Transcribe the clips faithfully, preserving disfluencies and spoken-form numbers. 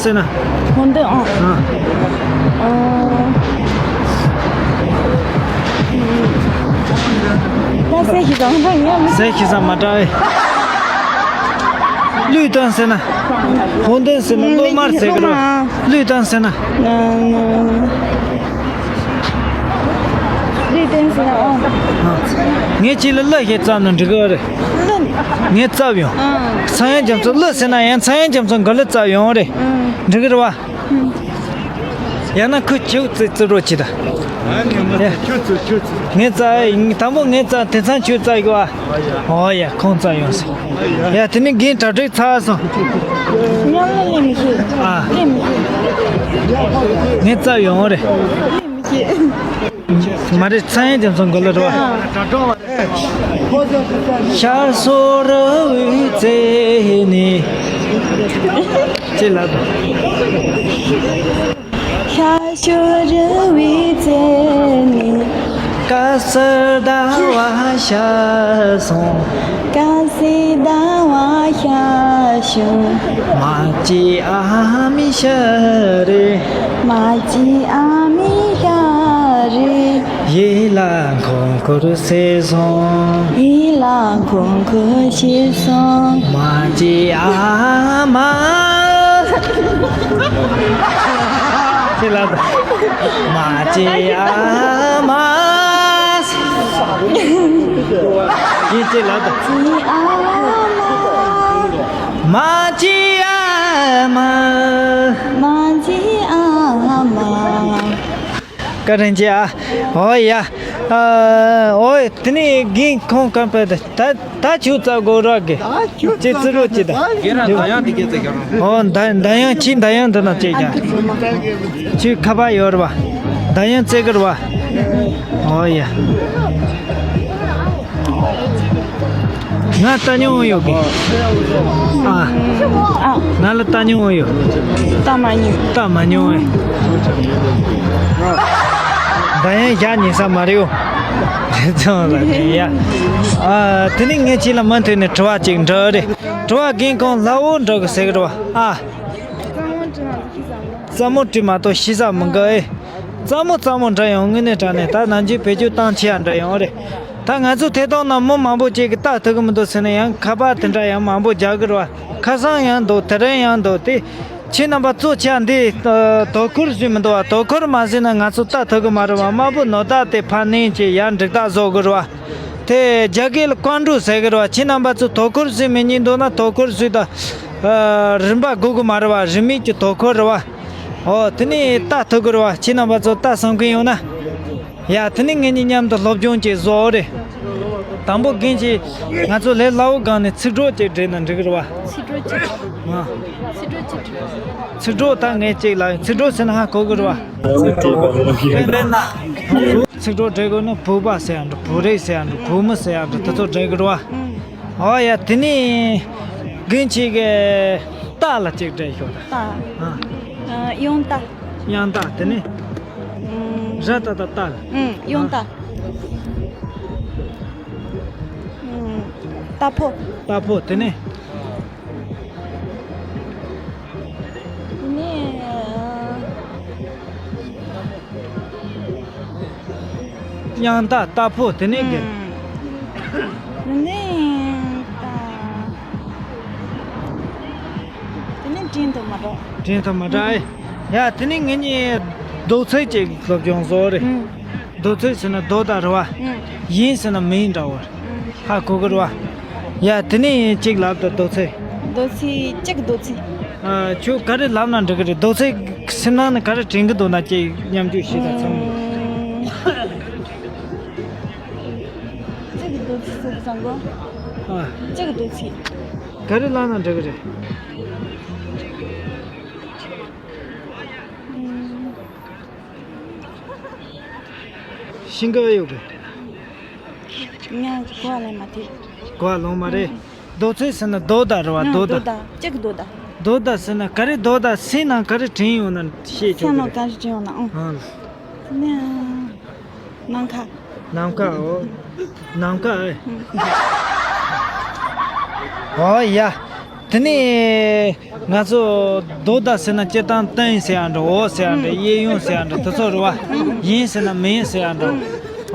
ཟེར་ན། ཧོན་ཏོན་ཨང་། ཨ། ཨ། ད་ཟས་ཤིག་ཙམ་ཧོན་ཏོན་ཡང་མི། ཟས་ཤིག་ཙམ་མ་དྲག་ཨེ། བླུད་ཏོན་ཟེར་ན། ཧོན་ཏོན་ཟེར་ན་གློ་དམར་ཟེར་གི་རེད། བླུད་ཏོན་ཟེར་ན། བླུད་ཏོན་ཟེར་ན་ཨང་། ངས་ཁྱེད་ལ་གླུ་ཞིག་བརྩམས་ན་འགྲིག་གི་རེད། གླུ། ངས་བརྩམས་ཡོང་། ཨང་། ཚངས་དབྱངས་རྒྱ་མཚོ་གླུ་ཟེར་ན་ཡང་ཚངས་དབྱངས་རྒྱ་མཚོ་གི་གླུ་བརྩམས་ཡོང་རེད། ཨང་། འགྲིག་གི་རེད་བ། ཡང་ན་ཁོས་ཁྱེད་རྩི་རྩི་རོགས་བྱེད་ད། ཨ་ནི་མ། ཡ། ཁྱོད་ཚོ་ཁྱོད་ཚོ། ངས་རྩ་དང་པོ་ངས་རྩ་དེ་ཚང་ཁྱོད་རྩ་གི་བ། ཨོ་ཡ་ཁོང་རྩ་ཡོང་ཟེར། ཡ་དེ་ནི་རྒན་གྲ་སྒྲིག་ཚར་སོང་། ཉམས་ལེན་ལས་མི་ཤེས། ཨ། ལས་མི་ཤེས། ངས་རྩ་ཡོང་རེད། ལས་མི་ཤེས། མ་རེད། ཚངས་དབྱངས་རྒྱ་མཚོ་གི་གླུ་རེད་བ། ཨ། ཤར་ཕྱོགས་རི་བོའི་རྩེ་ནས། ཅེས་ལབ་དང་། ཤར་ཕྱོགས་རི་བོའི་རྩེ་ནས། དཀར་གསལ་ཟླ་བ་ཤར་སོང་། དཀར་གསལ་ཟླ་བ་ཤར་སོང་། མ་སྐྱེས་ཨ་མའི་ཤ་རུས། མ་སྐྱེས་ཨ་མའི་ཤ་རུས། ཡིད་ལ་འཁོར་འཁོར་བྱས་སོང་། ཡིད་ལ་འཁོར་འཁོར་བྱས་སོང་། མ་སྐྱེས་ཨ་མ། ཅེས་ལབ་དང་། མ་སྐྱེས་ཨ་མ། ཡིན་ཅེས་ལབ་དང་། སྐྱེས་ཨ་མ། མ་སྐྱེས་ཨ་མ། མ་སྐྱེས་ཨ་མ། བཀའ་དྲིན་ཆེ་ཨ། ཨོ་ཡ། ཨ། ཨོ་དེ་ནས་རྒན་ཁོང་སྐམ་པ་ད་ད་ད་ཁྱོད་རྩ་དགོས་ར་གི། ད་ཁྱོད་ཅི་རྩི་རོགས་ཅི་ད། རྒན་ར་ད་ཡང་དེ་སྐད་ཆ་ག་རང་། ཨོ་ད་ད་ཡང་ཁྱི་ད་ཡང་འདི་ན་ཅེས་ཀྱང་། ཁྱོད་ཁ་པར་ཡོད་ར་བ། ད་ཡང་རྩེ་གི་ར་བ། ཨོ་ཡ། ང་ལྟ་མྱོང་ཡོད་གི། ཨ། ཨ། ང་ལ་ལྟ་མྱོང་ཡོད། ལྟ་མ་མྱོང་། ལྟ་མ་མྱོང་ཨེ། ད་ཡང་ཞག་ཉིན་ས་མ་རེད་ཡོ། དེ་ཚང་ལ་ནི་ཡ། ཨ། དེ་ནི་ངས་ཁྱེད་ལ་མུ་མཐུད་ནས་དྲི་བ་ཅིག་འདྲི་རེད། དྲི་བ་རྒན་ཁོང་ལྷ་བོ་འདྲི་གི་ཟེར་གི་རེད་བ། ཨ། རྩེད་མོ་དྲི་མ་གཏོགས་ཤེས་ས་མི་འགའ་ཨེ། རྩེད་མོ་རྩེད་མོ་འདྲ་ཡང་དངོས་གནས་དྲང་གནས་ད་ནམ་རྒྱུན་བེད་སྤྱོད་བཏང་ཆེ་ཡ་འདྲ་ཡང་རེད། ད་ང་ཚོ་ཐད་གཏོང་ནང་མི་མང་པོ་ཅིག་གིས་ལྟ་ཐུབ་ཀྱི་མི་འདུག་ཟེར་ནས་ཡང་ཁ་པར་དེ་འདྲ་ཡང་མང་པོ་རྒྱག་གི་རེད་བ། ཁ་སང་ཡང་འདུག་དེ་རིང་ཡང་འདུག་དེ་ཁྱེད་རྣམ་པ་གཙོ་ཆེ་བ་འདི་དོ་ཁུར་བཟོས་མི་འདུག་བ། དོ་ཁུར་མ་བཟོས་ན་ང་ཚོ་ལྟ་ཐུབ་ཀྱི་མ་རེད་བ། དམར་པོ་ནོར་བདག་དེ་ཕར་ནས་ཅིག་ཡར་འགྲིག་ཐག་བཟོ་དགོས་རེད་བ། དེ་རྒྱ་སྐད་ལ་ཀོན་ཀྲོལ་ཟེར་གི་རེད་བ། ཁྱེད་རྣམ་པ་ཚོ་དོ་ཁུར་བཟོས་མི་ཉན་འདུག་ན་དོ་ཁུར་བཟོས་ད། རིན་པ་དགོས་ཀྱི་མ་རེད་བ། རིན་མེད་ཀྱི་དོ་ཁུར་རེད་བ། ཨོ་དེ་ནས་ལྟ་ཐུབ་ཀྱི་རེད་བ། ཁྱེད་རྣམ་པ་ཚོ་ལྟ་བསམ་གྱི་ཡོད་ན། ཡ་དེ་ནས་ངེད་གཉིས་མཉམ་དུ་སློབ་སྦྱོང་བྱེད་བཟོ་རེད། དང་པོ་རྒན་གྱིས་ང་ཚོ་ལས་སླ་བོ་སྒང་ནས་ཚིག་གྲོགས་ཅིག་བསྒྲིགས་ན་འགྲིག་གི་རེད་བ། ཚིག་གྲོགས་ཅིག་ཨ། ཚིག་གྲོགས་ཅིག་ཚིག་གྲོགས་ད་ངས་ཅིག་ལ་ཚིག་གྲོགས་ཟེར་ན་ཧ་གོ་གི་རེད་བ། ཚིག་གྲོགས་བསྒྲིག་དགོས་ན་བུ་པ་ཟེར་ཡང་འགྲིག་བུ་རེད་ཟེར་ཡང་འགྲིག་བུ་མོ་ཟེར་ཡང་འགྲིག་དེ་ཚོ་བསྒྲིག་གི་རེད་བ། ཨོ་ཡ་དེ་ནས་རྒན་གྱིས་གི་རྟ་ལ་ཅིག་བསྒྲིགས་ཤོག་ད། རྟ། ཨ། གཡང་རྟ། གཡང་རྟ་དེ་ནས། ཨུམ། ར་ཏ་བཏགས་རྟ་ལ། ཨུམ། གཡང་རྟ། ཨུམ། རྟ་ཕོ། རྟ་ཕོ་དེ་ནས། དེ་ནས། གཡང་རྟ་རྟ་ཕོ་དེ་ནས་གི། ཨུམ། དེ་ནས་རྟ། དེ་ནས་དྲན་དུ་མ་འགྲོ། དྲན་དུ་མ་འགྲོ་ཨེ། ཡ་དེ་ནས་ངེད་གཉིས་རྡོག་རྩེག་ཅིག་སློབ་སྦྱོང་བཟོ་རེད། ཨུམ། རྡོག་རྩེག་ཟེར་ན་རྡོ་དང་རེད་བ། ཨུམ། ཡིན་ཟེར་ན་མིན་འདྲ་བོ། ཧ་གོ་གི་རེད་བ། ཡ་དེ་ནས་གཅིག་ལབ་དང་རྡོག་རྩེག་རྡོག་རྩེག་གཅིག་རྡོག་རྩེག་ཨ། ཁྱོད་ག་རེ་ལབ་ན་འགྲིག་གི་རེད། རྡོག་རྩེག་སེམས་ནང་ནས་ག་རེ་དྲན་གི་འདུག་ན་ཅིག་མཉམ་སྤྱོད་བྱེད་དང་ཚང་མས། གཅིག་རྡོག་རྩེག་ཟེར་བསམ་གོ་ཨ། གཅིག་རྡོག་རྩེག་ག་རེ་ལབ་ན་འགྲིག་གི་རེད། ཤིང་ཀ་ཡོད་གི། ང་གོ་བ་ལོན་མ་ཐེབས། གོ་བ་ལོན་མ་རེད། རྡོག་རྩེག་ཟེར་ན་རྡོ་དང་རེད་བ། ང་རྡོ་རྡོ་དང་། དང་། གཅིག་རྡོ་དང་། རྡོ་དང་ཟེར་ན་ག་རེ་རྡོ་དང་སེམས་ནང་ག་རེ་དྲན་ཡོང་ན་བཤད་ཆོག་གི་རེད། སེམས་ནང་ག་རེ་དྲན་ཡོང་ན་ཨང་། ཨང་། ནི་ནམ་མཁའ། ནམ་མཁའ་འོ། ནམ་མཁའ་ཨེ། ཨང་། འོ་ཡ། དེ་ནས་ང་ཚོ་རྡོ་དང་ཟེར་ན་སྤྱིར་བཏང་སྟོན་ཟེར་ཡང་འདྲ། འོ་ཟེར་ཡང་འདྲ། གཡས་གཡོན་ཟེར་ཡང་འདྲ། དེ་ཚོ་རེད་བ། ཡིན་ཟེར་ན་མིན་ཟེར་ཡང་འདྲ།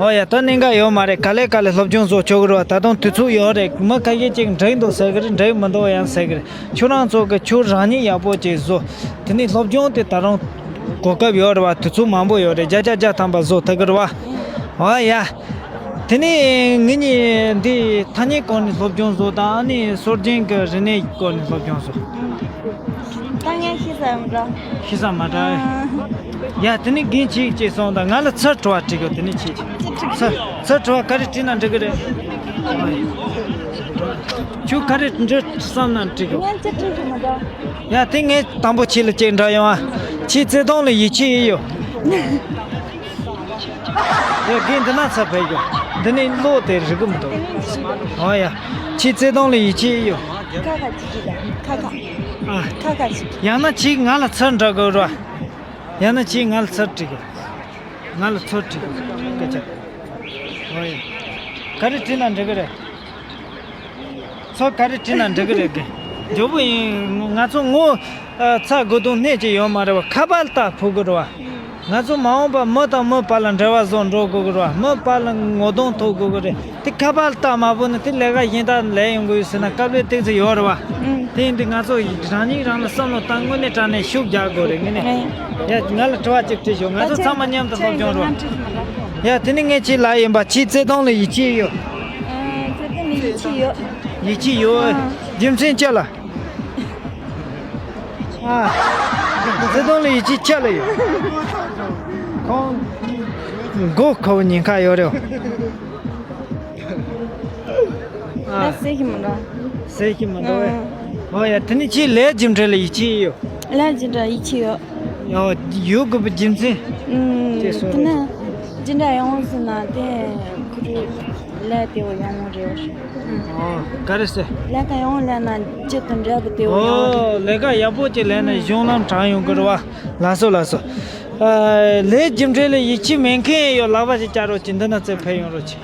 འོ་ཡ། ད་གནད་འགག་ཡོད་མ་རེད། ག་ལེ་ག་ལེ་སློབ་སྦྱོང་བཟོ་ཆོག་གི་རེད་བ། ད་དུང་དུས་ཚོད་ཡོད་རེད། མི་ཁ་ཤས་ཅིག་འགྲིག་འདུག་ཟེར་གི་རེད། འགྲིག་མི་འདུག་ཡང་ཟེར་གི་རེད། ཁྱོད་རང་ཚོ་གི་ཁྱོད་རང་ཉིད་ཡག་པོ་ཅིག་བཟོ། དེ་ནས་སློབ་སྦྱོང་དེ་ད་རུང་གོ་སྐབས་ཡོད་རེད་བ། དུས་ཚོད་མང་པོ་ཡོད་རེད། བརྒྱ་ཆ་བརྒྱ་ཐམ་པ་བཟོ་ཐུབ་གི་རེད་བ། འོ་ཡ། དེ་ནས་ངེད་གཉིས་འདི་ཐ་སྙད་སྐོར་ནས་སློབ་སྦྱོང་བཟོ་དང་། ཨ་ནི་སྲོལ་རྒྱུན་གྱི་རིག་གནས་སྐོར་ནས་སློབ་སྦྱོང་བཟོ། ད་ངས་ཤེས་ས་མི་འདྲ། ཤེས་ས་མ་འདྲ། ཨ། ཡ། དེ་ནས་རྒན་ཁྱེད་ཅིག་སོང་དང་། ང་ལ་ཚུར་དྲི་བ་དྲིས་གོ། དེ་ནས་ཁྱེད་ཅིག་ཚུར་ཚུར་དྲི་བ་ག་རེ་དྲིས་ན་འགྲིག་གི་རེད། ཁྱོད་ག་རེ་འདྲི་བསམ་ན་དྲིས་གོ། ངས་ཅི་དྲིས་ཀྱི་མི་འདྲ། ཡ། དེ་ངས་དང་པོ་ཁྱེད་ལ་ཅིག་འདྲི་ཡོང་ཨ། ཁྱེད་བརྩེ་དུང་ལ་ཡིད་ཆེས་ཡོད། ཡ། རྒན་འདི་ན་ཚ་བས་ཡོད། འདི་ནས་ལོ་དེ་རིག་གི་མི་འདུག། འོ་ཡ། ཁྱེད་བརྩེ་དུང་ལ་ཡིད་ཆེས་ཡོད། ཁ་ཁ་ཅིག་གིས་ད་ཁ་ཁ། ཨ། ཁ་ཁ་ཅིག། ཡང་ན་ཁྱེད་ང་ལ་ཚུར་འདྲི་དགོས་ར། ཡང་ན་ཁྱེད་ང་ལ་ཚུར་དྲི་དགོས། ང་ལ་ཚུར་དྲི་དགོས། སྐད་ཆ། འོ་ཡ། ག་རེ་དྲིས་ན་འགྲིག་གི་རེད། ཚོ་ག་རེ་དྲིས་ན་འགྲིག་གི་རེད། གི་མགྱོགས་པོ་ཡིན། ང་ཚོ་ངོ་ཚ་དགོས་དོན་སྣེ་གཅིག་ཡོད་མ་རེད་བ། ཁ་པར་ལྟ་ཕོད་དགོས་རེད་བ། ང་ཚོ་མ་འོངས་པ་མི་དང་མི་བར་ལ་འབྲེལ་བ་བཟོ་འགྲོ་དགོས་ཀྱི་རེད་བ། མི་བར་ལ་ངོ་གདོང་ཐུག་དགོས་ཀྱི་རེད། དེ་ཁ་པར་ལྟ་མ་ཕོད་ན་དེ་ལས་ཀ་གཞན་དག་ལས་ཡོང་གི་ཡོད་ཟེར་ན་དཀའ་ལས་ཏོག་ཙམ་ཡོད་རེད་བ། དེ་ཡིན་དུས་ང་ཚོ་རང་ཉིད་རང་ལ་བསམ་བློ་བཏང་། དངོས་གནས་དྲང་གནས་ཤུགས་རྒྱག་དགོས་རེད། དངོས་གནས། ཡ། ང་ལ་དྲི་བ་གཅིག་དྲིས་ཤོག། ང་ཚོ་ཚང་མ་མཉམ་དུ་སློབ་སྦྱོང་རོགས། ཡ། དེ་ནས་ངས་ཁྱེད་ལ་ཡིན་པ། ཁྱེད་བརྩེ་དུང་ལ་ཡིད་ཆེས་ཡོད། ཨ། བརྩེ་དུང་ལ་ཡིད་ཆེས་ཡོད། ཡིད་ཆེས་ཡོད། ཨ། རྒྱུ་མཚན་ཅི་ལ། ཨ། བརྩེ་དུང་ལ་ཡིད་ཆེས་ཅི་ལ་ཡོད། ཁོང་མགོ་ཁོ་བོ་ཉེན་ཁ་ཡོད་རེད། ཨ། ད་ཟེར་གྱི་མི་འདུག། ཟེར་གྱི་མི་འདུག་བས། ཨ། འོ་ཡ། དེ་ནས་ཁྱེད་ལས་རྒྱུ་འབྲས་ལ་ཡིད་ཆེས་ཡོད། ལས་རྒྱུ་འབྲས་ཡིད་ཆེས་ཡོད། ཡོད། ཡོད་དགོས་པའི་རྒྱུ་མཚན། ཨུམ། ཅེས་གསུངས་དེ་ནས་རེད། རྒྱུ་འབྲས་ཡོང་ཟིན་ན་དེ་ཁོ་རེ་ལས་དེ་བོ་ཡོང་རེད། ཨོ། ག་རེ་ཟེར། ལས་ཀ་ཡོང་ལས་ན་རྒྱུ་དང་འབྲས་བུ་དེ་བོ་ཡོང་རེད། ཨོ། ལས་ཀ་ཡག་པོ་ཅིག་ལས་ན་གཞུང་ལམ་དྲང་ཡོང་གི་རེད་བ། ལགས་སོ་ལགས་སོ། ཨ། ལས་རྒྱུ་འབྲས་ལ་ཡིད་ཆེས་མེད་མཁན་ཡོད། ལག་པ་ཞིག་བརྐྱང་རོགས་གྱིས། འདི་ན་ཚེ་ཕེབས་ཡོང་རོགས་གྱིས།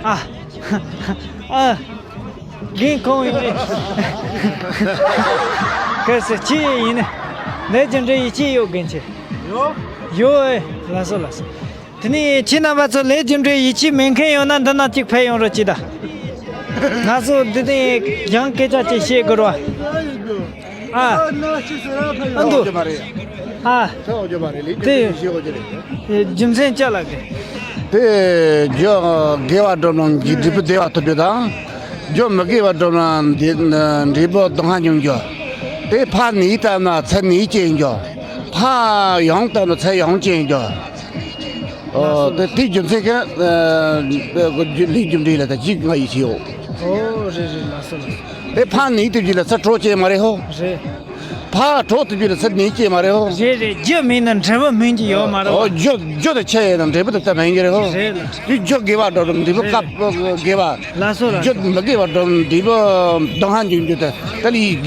ཨ། ཨ། རྒན་ཁོང་ཡིན། གལ་སྲིད་ཁྱེད་ཡིན་ན། ལས་རྒྱུ་འབྲས་ཡིད་ཆེས་ཡོད་མཁན་ཅིག། ཡོད། ཡོད། ལགས་སོ་ལགས་སོ། དེ་ནས་ཁྱེད་རྣམ་པ་ཚོ་ལས་རྒྱུ་འབྲས་ཡིད་ཆེས་མེད་མཁན་ཡོད་ན་འདི་ན་གཅིག་ཕེབས་ཡོང་རོགས་གྱིས་ད། ང་ཚོ་འདི་ནས་ཡང་སྐད་ཆ་ཅིག་བཤད་དགོས་རེད་བ། ཨ། ཨ་འདུག། ཨ། དེ་རྒྱུ་མཚན་ཅི་ལ་གི། དེ་རྒྱུ་དགེ་བ་སྒྲུབ་ན་འབྲས་བུ་བདེ་བ་ཐོབ་རྒྱུ་དང་། རྒྱུ་མི་དགེ་བ་སྒྲུབ་ན་འདི་འབྲས་བུ་སྡུག་བསྔལ་འབྱུང་རྒྱུ། དེ་ཕར་ནུས་བཏབ་ན་ཚུར་ནུས་སྐྱེ་རྒྱུ། ཕར་ཡང་བཏབ་ན་ཚུར་ཡང་སྐྱེ་རྒྱུ། ཨོ། དེ་དེའི་རྒྱུ་མཚན་གྱིས། ཨ། ལས་རྒྱུ་འབྲས་ལ་ད་གཅིག་ང་ཡིད་ཆེས་ཡོད། ཨོ། རེད་རེད། ལགས་སོ་ལགས་སོ། དེ་ཕར་ནུས་ཐུབ་རྒྱུ་ལ་ཚུར་གྲོགས་སྐྱེ་མ་རེད་ཧོ། རེད། ཕར་གྲོགས་ཐུབ་རྒྱུ་ལ་ཚུར་ནུས་སྐྱེ་མ་རེད་ཧོ། རེད་རེད། རྒྱུ་མེད་ན་འབྲས་བུ་སྨིན་གྱི་ཡོད་མ་རེད། ཨོ། རྒྱུ་རྒྱུ་དེ་ཆེ་ཡོད་ན་འབྲས་བུ་དེ་ཚུར་སྨིན་གྱི་རེད་ཧོ། རེད་ལགས། དེ་རྒྱུ་དགེ་བ་སྒྲུབ་ན་འབྲས་བུ་རེད། སྐབས་དགེ་བ། ལགས་སོ་ལགས་སོ། རྒྱུ་མི་དགེ་བ་སྒྲུབ་ན་འབྲས་བུ་སྡུག་བསྔལ་འབྱུང་རྒྱུ་དེ། ད་ལ་ཡིད་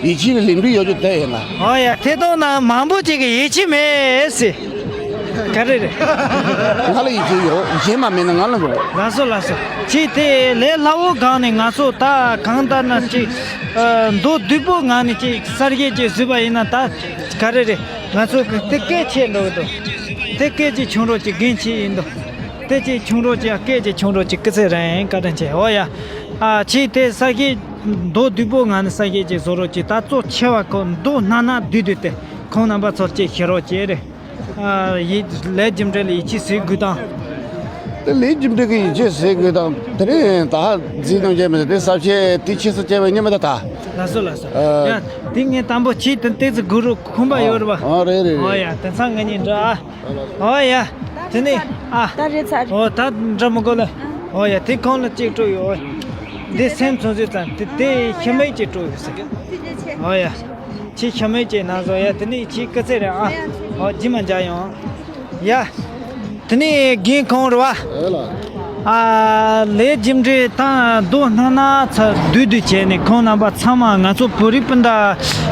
ཡིད་ཆེས་ལ་ལེན་འདོད་ཡོད་རྒྱུ་དེ་ཡིན་ལ། ཨོ་ཡ། དེ་དང་ན་མང་པོ་ཅིག་གིས་ཡིད་ཆེས་མེད་ཟེར། ག་རེ་རེད། ང་ལ་ཡིད་ཆེས་ཡོད། གཞན་མ་མེད་ན་ང་ལ་འགྲོ། ལགས་སོ་ལགས་སོ། ཅིག་དེ་ལས་སླ་བོ་སྒང་ནས་ང་ཚོ་ད་གང་ལྟར་ན་ཅིག། ཨ། མདོར་བསྡུས་པོ་ངང་ནས་ཅིག་གསར་བརྗེ་ཅིག་བཟོས་པ་ཡིན་ན་ད་ག་རེ་རེད། ང་ཚོ་གི་དེ་སྐད་ཆེ་འགྲོ་གི་འདུག། དེ་སྐད་ཅིག་ཆུང་རོགས་ཅིག། རྒན་ཁྱེད་ཡིན་འདུག། དེ་ཅིག་ཆུང་རོགས་ཅིག། སྐད་ཅིག་ཆུང་རོགས་ཅིག། སྐུ་ཚེ་རིང་། བཀའ་དྲིན་ཆེ། ཨོ་ཡ། ཨ། ཅིག་དེ་གསར་བརྗེ་མདོར་བསྡུས་པོ་ངང་ནས་གསར་བརྗེ་ཅིག་བཟོ་རོགས་ཅིག། ད་གཙོ་ཆེ་བ་ཁོ་མདོར་སྣ་ནས་བསྡུས་བསྡུས་ཏེ་ཁོང་རྣམ་པ་ཚོར་ཅིག་བཤད་རོགས་ཅིག་རེད། ཨ། ཡིད། ལས་རྒྱུ་འབྲས་ལ་ཡིད་ཆེས་ཟེར་དགོས་དང་། དེ་ལས་རྒྱུ་འབྲས་ཀྱི་ཡིད་ཆེས་ཟེར་དགོས་དང་། དེ་རིང་ད་རྫིག་ནང་བྱས་མི་དེ་ས་བཤད་དེ་ཆེ་ས་བྱས་པའི་ཉི་མ་ད་ད། ལགས་སོ་ལགས་སོ། ཨ། ཡ། དེ་ངས་དང་པོ་ཁྱེད་དང་ཏོག་ཙམ་སྒུག་རོགས། ཁོམ་པ་ཡོད་རེད་པ། ཨ། རེད་རེད་རེད། ཨོ་ཡ། དེང་སང་ང་གཉིས་འདྲ་ཨ། ཨོ་ཡ། དེ་ནས་ཨ། ད་རེད་ཚར། ཨོ། ད་འདྲ་མི་དགོས་ལ། ཨོ་ཡ། དེ་ཁོང་ལ་གཅིག་སྤྲོད་ཡོད། འདི་སེམས་ཚོང་ཚོད་ཙམ། དེ་དེ་ཤི་མིག་ཅིག་སྤྲོད་ཡོད་ཟེར། ཨོ་ཡ། ཁྱེད་ཤི་མིག་ཅིག་ན་བཟོ་ཡ། དེ་ནས་ཁྱེད་སྐུ་ཚེ་རིང་ཨ། ཨོ། རྗེས་མ་མཇལ་ཡོང་། ཡ། དེ་ནས་རྒན་ཁོང་རེད་པ། ཨེ་ལ། ཨ། ལས་རྒྱུ་འབྲས་དང་མདོར་སྣ་ནས་ཚུར་བསྡུས་བསྡུས་བྱས་ནས་ཁོང་རྣམ་པ་ཚང་མ་ང་ཚོ་བོད་རིགས་སྤུན་ཟླ་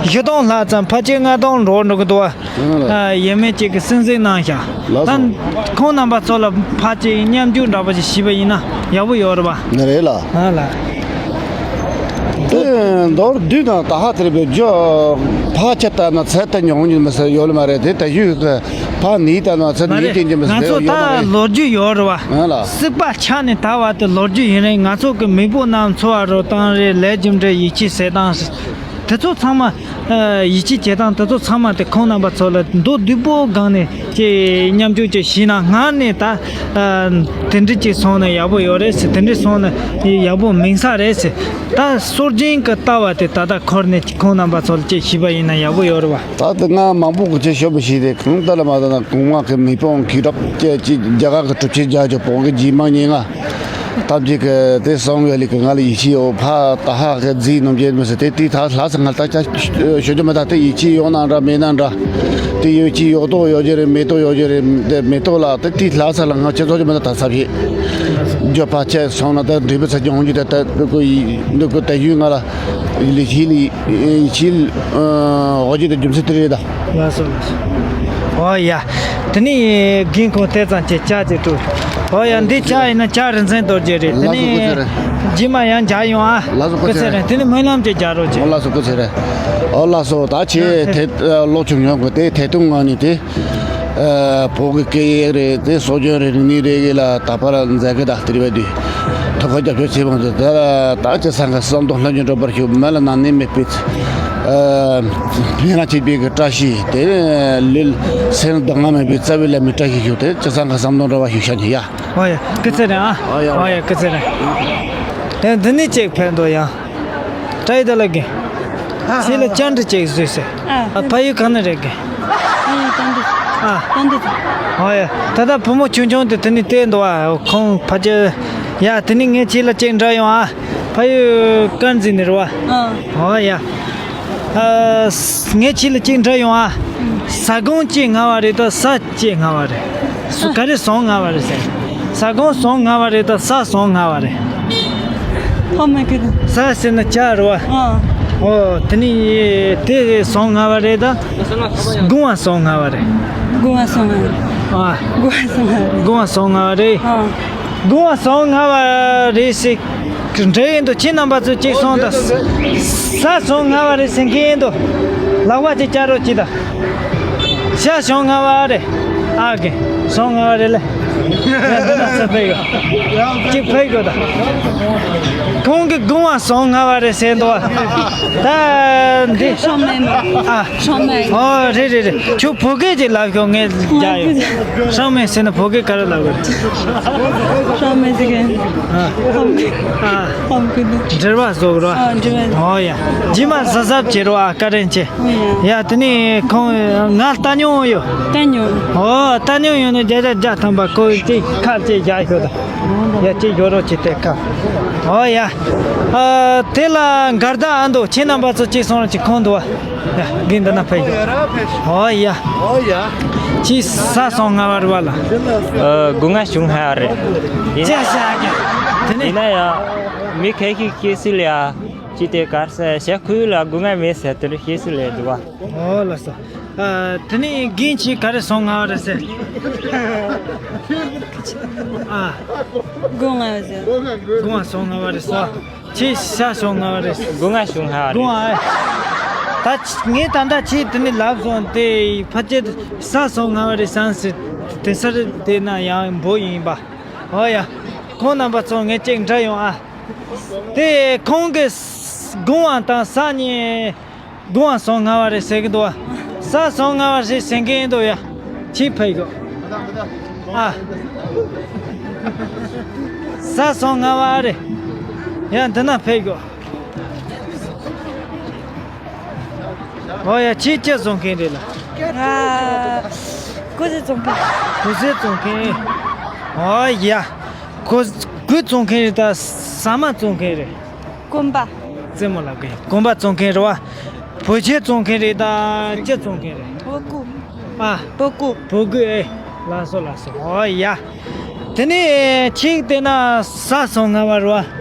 བཞི་སྟོང་ལྷག་ཙམ། ཕལ་ཆེར་ལྔ་སྟོང་འགྲོ་འགྲོ་གི་འདུག་པ། ཨེ་ལ། ཨ། ཡས་མས་ཅིག་གིས་གསན་གཟིགས་གནང་ཤག། ལགས་སོ། ད་ཁོང་རྣམ་པ་ཚོ་ལ་ཕར་ཅིག་མཉམ་འཇུག་འདྲ་པོ་ཞིག་ཞུས་པ་ཡིན་ན་ཡག་པོ་ཡོད་རེད་པ། ནི་རེད་ལ། ཨ་ལ། མདོར་བསྡུས་ན་ད་ཧ་དེར་བེད་སྦྱོར་ཕལ་ཆེར་ལྟ་ན་ཚད་ལྟ་མྱོང་མྱོང་མི་སྲིད་ཡོད་ལ་མ་རེད་དེ། ད་ཡུལ་གི་ཕ་ནི་ལྟ་ན་ཚད་མ་ནི་རེད། དེ་འཇམ་པོ་ང་ཚོ་ཡོད་མ་ད་རེད། ལོ་རྒྱུས་ཡོད་རེད་བ། ཨ་ལ། སྲིད་པ་ཆགས་ནས་ད་བར་དུ་ལོ་རྒྱུས་ཡིན་རེད། ང་ཚོ་གི་མེས་པོ་རྣམས་འཚོ་བ་རོལ་སྟངས་རེད། ལས་རྒྱུ་འབྲས་ཡིད་ཆེས་བྱེད་སྟངས་དེ་ཚོ་ཚང་མ། ཡིད་ཆེས་བྱེད་སྟངས་དེ་ཚོ་ཚང་མ་དེ་ཁོང་རྣམ་པ་ཚོ་ལ་མདོར་བསྡུས་པོ་སྒང་ནས་ཅིག་མཉམ་སྤྱོད་ཅིག་བྱས་ན་སྔར་ནས་ད་དེ་འདྲ་ཅིག་སོང་ན་ཡག་པོ་ཡོད་རེད་ཟེར། དེ་འདྲ་སོང་ན་ཡག་པོ་མིན་ས་རེད་ཟེར། ད་སྲོལ་རྒྱུན་གྱི་ལྟ་བ་དེ་ད་ལྟ་འཁོར་ནས་ཁོང་རྣམ་པ་ཚོར་ཅིག་ཞུས་པ་ཡིན་ན་ཡག་པོ་ཡོད་རེད་བ། ད་ལྟ་ང་མང་པོ་གི་ཅིག་ཤོད་པ་ཞིག་རེད། གང་ལྟར་ལ་མ་ལྟ་ན་གོང་མ་གི་མི་དཔོན་གྱི་རབས་ཅིག་ཅིག་རྒྱ་གར་གྱི་གྲུབ་ཆེན་རྒྱ་ཆོས་དཔོན་གྱི་རྗེས་མ་ཉིད་ང་ཐམས་ཅད་ཀྱི་དེ་གསང་བའི་ལས་ཀྱི་ང་ལ་ཡིད་ཆེས་ཡོད། ཕ་ད་ཧ་གི་རྫིས་ནམ་རྒྱུན་མི་སྲིད་དེ་དེའི་ཐག་ལྷ་ས་ང་ལྟ་ཅག་ཤོད་རྒྱུ་མི་ད་དེ་ཡིད་ཆེས་ཡོད་ན་འདྲ་མེད་ན་འདྲ། དེ་ཡོད་ཀྱི་ཡོད་དོ་ཡོད་ཀྱི་རེད། མེད་དོ་ཡོད་ཀྱི་རེད། དེ་མེད་དོ་ལ་དེ་དེའི་ལྷ་ས་ལ་ང་ཁྱེད་ཚོ་ཀྱི་མི་ད་ད་ས་ཕྱེད་རྒྱུ་ཕ་ཁྱེད་སོང་ན་ད་འདྲིས་པའི་ཚ་གྱང་ཧོང་གྱི་ད་ད་འདུག་གོ་ཡི་འདུག་གོ་ད་ཡུལ་ང་ལ་ལི་ཤི་ལི་ཤི་ཨོ་ཅི་ད་རྒྱུ་མཚན་དེ་རེད་ད། ལགས་སོ་ལགས་སོ། ཨོ་ཡ། དེ་ནི་རྒན་ཁོང་དེ་ཙམ་གྱི་ཅག་ཅིག་ཏུ། ཨོ་ཡ། འདི་ཅག་ཡིན་ན་ཅག་རིན་ཆེན་རྡོ་རྗེ་རེད། དེ་ལགས་སོ། ནི་སྐུ་ཚེ་རིང་། རྗེས་མ་ཡང་མཇལ་ཡོང་ཨ། ལགས་སོ། སྐུ་ཚེ་རིང་། དེ་ནི་སྨོན་ལམ་ཅིག་རྒྱག་རོགས་ཨོ་གྱིས། ལགས་སོ། སྐུ་ཚེ་རིང་། ཨོ་ལགས་སོ། ད་ཆེ་དེ་ལོ་ཆུང་ཉུང་གི་དེ་ཐད་གཏོང་ངང་ནས་དེ། ཨ། བོད་ཀྱི་སྐད་ཡིག་རེད་དེ། སྲོལ་རྒྱུན་རེད། རིག་གནས་རེད་གི་ལ་དག་པར་མཛད་གི་ད་དེ་རེད་བས་དུས། ཐུགས་ཁུར་རྒྱབ་སྐྱོར་བྱེད་མང་དུ་ད་ད་ཅི་སང་གི་བསམ་དོན་ལྷུན་གྱིས་འགྲུབ་པར་ཤོག་མི་ལ་ནང་ནས་མེད་པའི། ཨ། སྨན་རང་བྱེད་པའི་གི་བཀྲ་ཤིས་དེ་ལུས་སེམས་སྡུག་བསྔལ་མེད་པའི་རྩ་བའི་བླ་མའི་བཀྲ་ཤིས་ཤོག་དེ་ཅི་སང་གི་བསམ་དོན་འགྲུབ་པར་ཤོག་ཤ་ཉེ་ཡ། ཨོ་ཡ། སྐུ་ཚེ་རིང་ཨ། ཨོ་ཡ། ཨོ་ཡ། སྐུ་ཚེ་རིང་། ཡང་འདི་ནས་ཅིག་ཕེབས་འདུག་ཡང་། བཀྲ་ཤིས་བདེ་ལེགས་རྒན། ཁྱེད་ལ་བཅར་འདྲི་ཅིག་བཟོས་ཟེར། ཨ། ཕ་ཡུལ་ག་ནས་རེད་རྒན། ཨ་ཡ། ད་འདི། ཨ། ད་འདི། ཨོ་ཡ། ད་ལྟ་བུ་མོ་ཆུང་ཆུང་དེ་དེ་ནས་བལྟས་འདུག་ཨ། ཁོང་ཕ་ཆེ། ཡ་དེ་ནས་ངས་ཁྱེད་ལ་ཅིག་འདྲི་ཡོང་ཨ། ཕ་ཡུལ་དཀར་མཛེས་ནས་རེད་བ། ཨ། ཨོ་ཡ། ཨ། ངས་ཁྱེད་ལ་ཅིག་འདྲི་ཡོང་ཨ། ས་སྒང་ཅིག་སྔ་བ་རེད་ད་ས་ཅིག་སྔ་བ་རེད། སུ་ག་རེ་སོང་སྔ་བ་རེད་ཟེར། ས་སྒང་སོང་སྔ་བ་རེད་ད་ས་སོང་སྔ་བ་རེད། ཧ་མ་གི་ད། ས་ཟེར་ན་ཅག་རེད་བ། ཨ། ཨོ་དེ་ནི་དེ་སོང་སྔ་བ་རེད་ད། དགུང་བ་སོང་སྔ་བ་རེད། དགུང་བ་སོང་སྔ་བ་རེད། ཨ། དགུང་བ་སོང་སྔ་བ་རེད། དགུང་བ་སོང་སྔ་བ་རེད། ཨ། དགུང་བ་སོང་སྔ་བ་རེད་ཟེར། འདྲ་ཡིན་འདུག་ཁྱེད་རྣམ་པ་ཚོ་གཅིག་སོང་དང་། ས་སོང་སྔ་བ་རེད་ཟེར་མཁན་ཡིན་འདུག་ལག་པ་གཅིག་བཅར་རོགས་གྱིས་དང་། ཤ་སོང་སྔ་བ་རེད། ཨ་ཀེ། སོང་སྔ་བ་རེད་ལེ། ཡ་འདི་ན་ས་ཕེབས་ཡོད། གཅིག་ཕེབས་ཡོད་དང་། ཁོང་གི་དགུང་བ་སོང་སྔ་བ་རེད་ཟེར་འདུག་ད་འདི། ཤོག་མེད་མ། ཨ། ཤོག་མེད། ཨོ་རེད་རེད་རེད། ཁྱོད་བོད་སྐད་ཅིག་ལབ་ཤོག་ངས་རྒྱག་ཡོད། ཤོག་མེད་ཟེར་ན་བོད་སྐད་ག་རེ་ལབ་དགོས། ཤོག་མེད་ཟེར་གི། ཨ། ཧམ་གི། ཨ། ཧམ་གི་འདུག་འབྲེལ་བ་བཟོ་དགོས་ར། ཨ། འབྲེལ་བ། ཨོ་ཡ། རྗེས་མ་གཟབ་གཟབ་བྱེད་རོགས་ཨ། བཀའ་དྲིན་ཆེ། ཨོ་ཡ། ཡ་དེ་ནས་ཁོང་ང་ལྟ་མྱོང་ཡོད། ལྟ་མྱོང་། ཨོ་ལྟ་མྱོང་ཡོད་ན་བརྒྱ་ཆ་བརྒྱ་ཐམ་པ་ཁོ་ཅིག་ཁ་ཅིག་རྒྱག་ཤོག་ད། ཡ་གཅིག་ཡོད་རོགས་ཅིག་དེ་ཁ། ཨོ་ཡ། ཨ། དེ་ལ་འགལ་ཟླ་ཨ་འདུག་ཁྱེད་རྣམ་པ་ཚོ་གཅིག་སོང་ར་ཅིག་ཁོང་འདུག་བ། ཡ། རྒན་འདི་ན་ཕེབས་ཡོད། ཨོ་ཡ། ཨོ་ཡ། ཅི་ས་སོང་སྔ་བར་བ་ལ། ཨ། སྒོ་ང་བྱུང་ཧ་རེད། ཅི་ཤ་གི། དེ་ནས། ཡིན་ན་ཡང་། མི་ཁ་ཤས་ཤེས་སྲིད་ལ་ཡ། ཅི་དེ་གར་ས་ཞག་ཁུལ་ལ་སྒོ་ང་མེད་ཟེར་དེ་འདྲ་ཤེས་སྲིད་ལ་འདུག་བ། ཨོ་ལགས་སོ། ཨ། དེ་ནས་རྒན་ཁྱེད་ག་རེ་སོང་སྔ་བར་ཟེར། ཨ། སྒོ་ང་ཟེར། སྒོ་ང་སོང་སྔ་བར་སོ། ཁྱེད་ཤ་སོང་སྔ་བ་རེད། སྒོ་ང་བྱུང་ཧ་རེད། སྒོ་ང་། ད་ངས་ད་ལྟ་ཁྱེད་དེ་ནས་ལབ་སོང་དེ་ཕལ་ཆེར་ས་སོང་སྔ་བ་རེད་བསམ་སྲིད། དེ་སར་དེ་ན་ཡང་འབོ་ཡིན་པ། ཨོ་ཡ། ཁོང་རྣམ་པ་ཚོ་ངས་ཅིག་འདྲི་ཡོང་ཨ། དེ་ཁོང་གི་སྒོ་ང་དང་ས་གཉིས། སྒོ་ང་སོང་སྔ་བ་རེད་ཟེར་གི་འདུག་བ། ས་སོང་སྔ་བ་རེད་ཟེར་མཁན་འདུག་ཡ། ཁྱེད་ཕེབས་དགོས། ཨ། ས་སོང་སྔ་བ་རེད། ཡ་འདི་ན་ཕེབས་དགོས། ཨོ་ཡ། ཁྱེད་ཅི་བཙོང་མཁན་རེད་ལ། ང་གོས་ཟས་བཙོང་མཁན། གོས་ཟས་བཙོང་མཁན། ཨོ་ཡ། གོས་གོས་བཙོང་མཁན་རེད་ད་ཟ་མ་བཙོང་མཁན་རེད། གོན་པ། རྩེད་མོ་ལབ་གི། གོན་པ་བཙོང་མཁན་རེད་བ། བོད་ཆས་བཙོང་མཁན་རེད་ད་ཅི་བཙོང་མཁན་རེད། བོད་སྐུ། ཨ། བོད་སྐུ། བོད་སྐུ་ཨེ། ལགས་སོ་ལགས་སོ། ཨོ་ཡ། དེ་ནས་ཁྱེད་དེ་ན་ས་སོང་སྔ་བ་རེད་བ།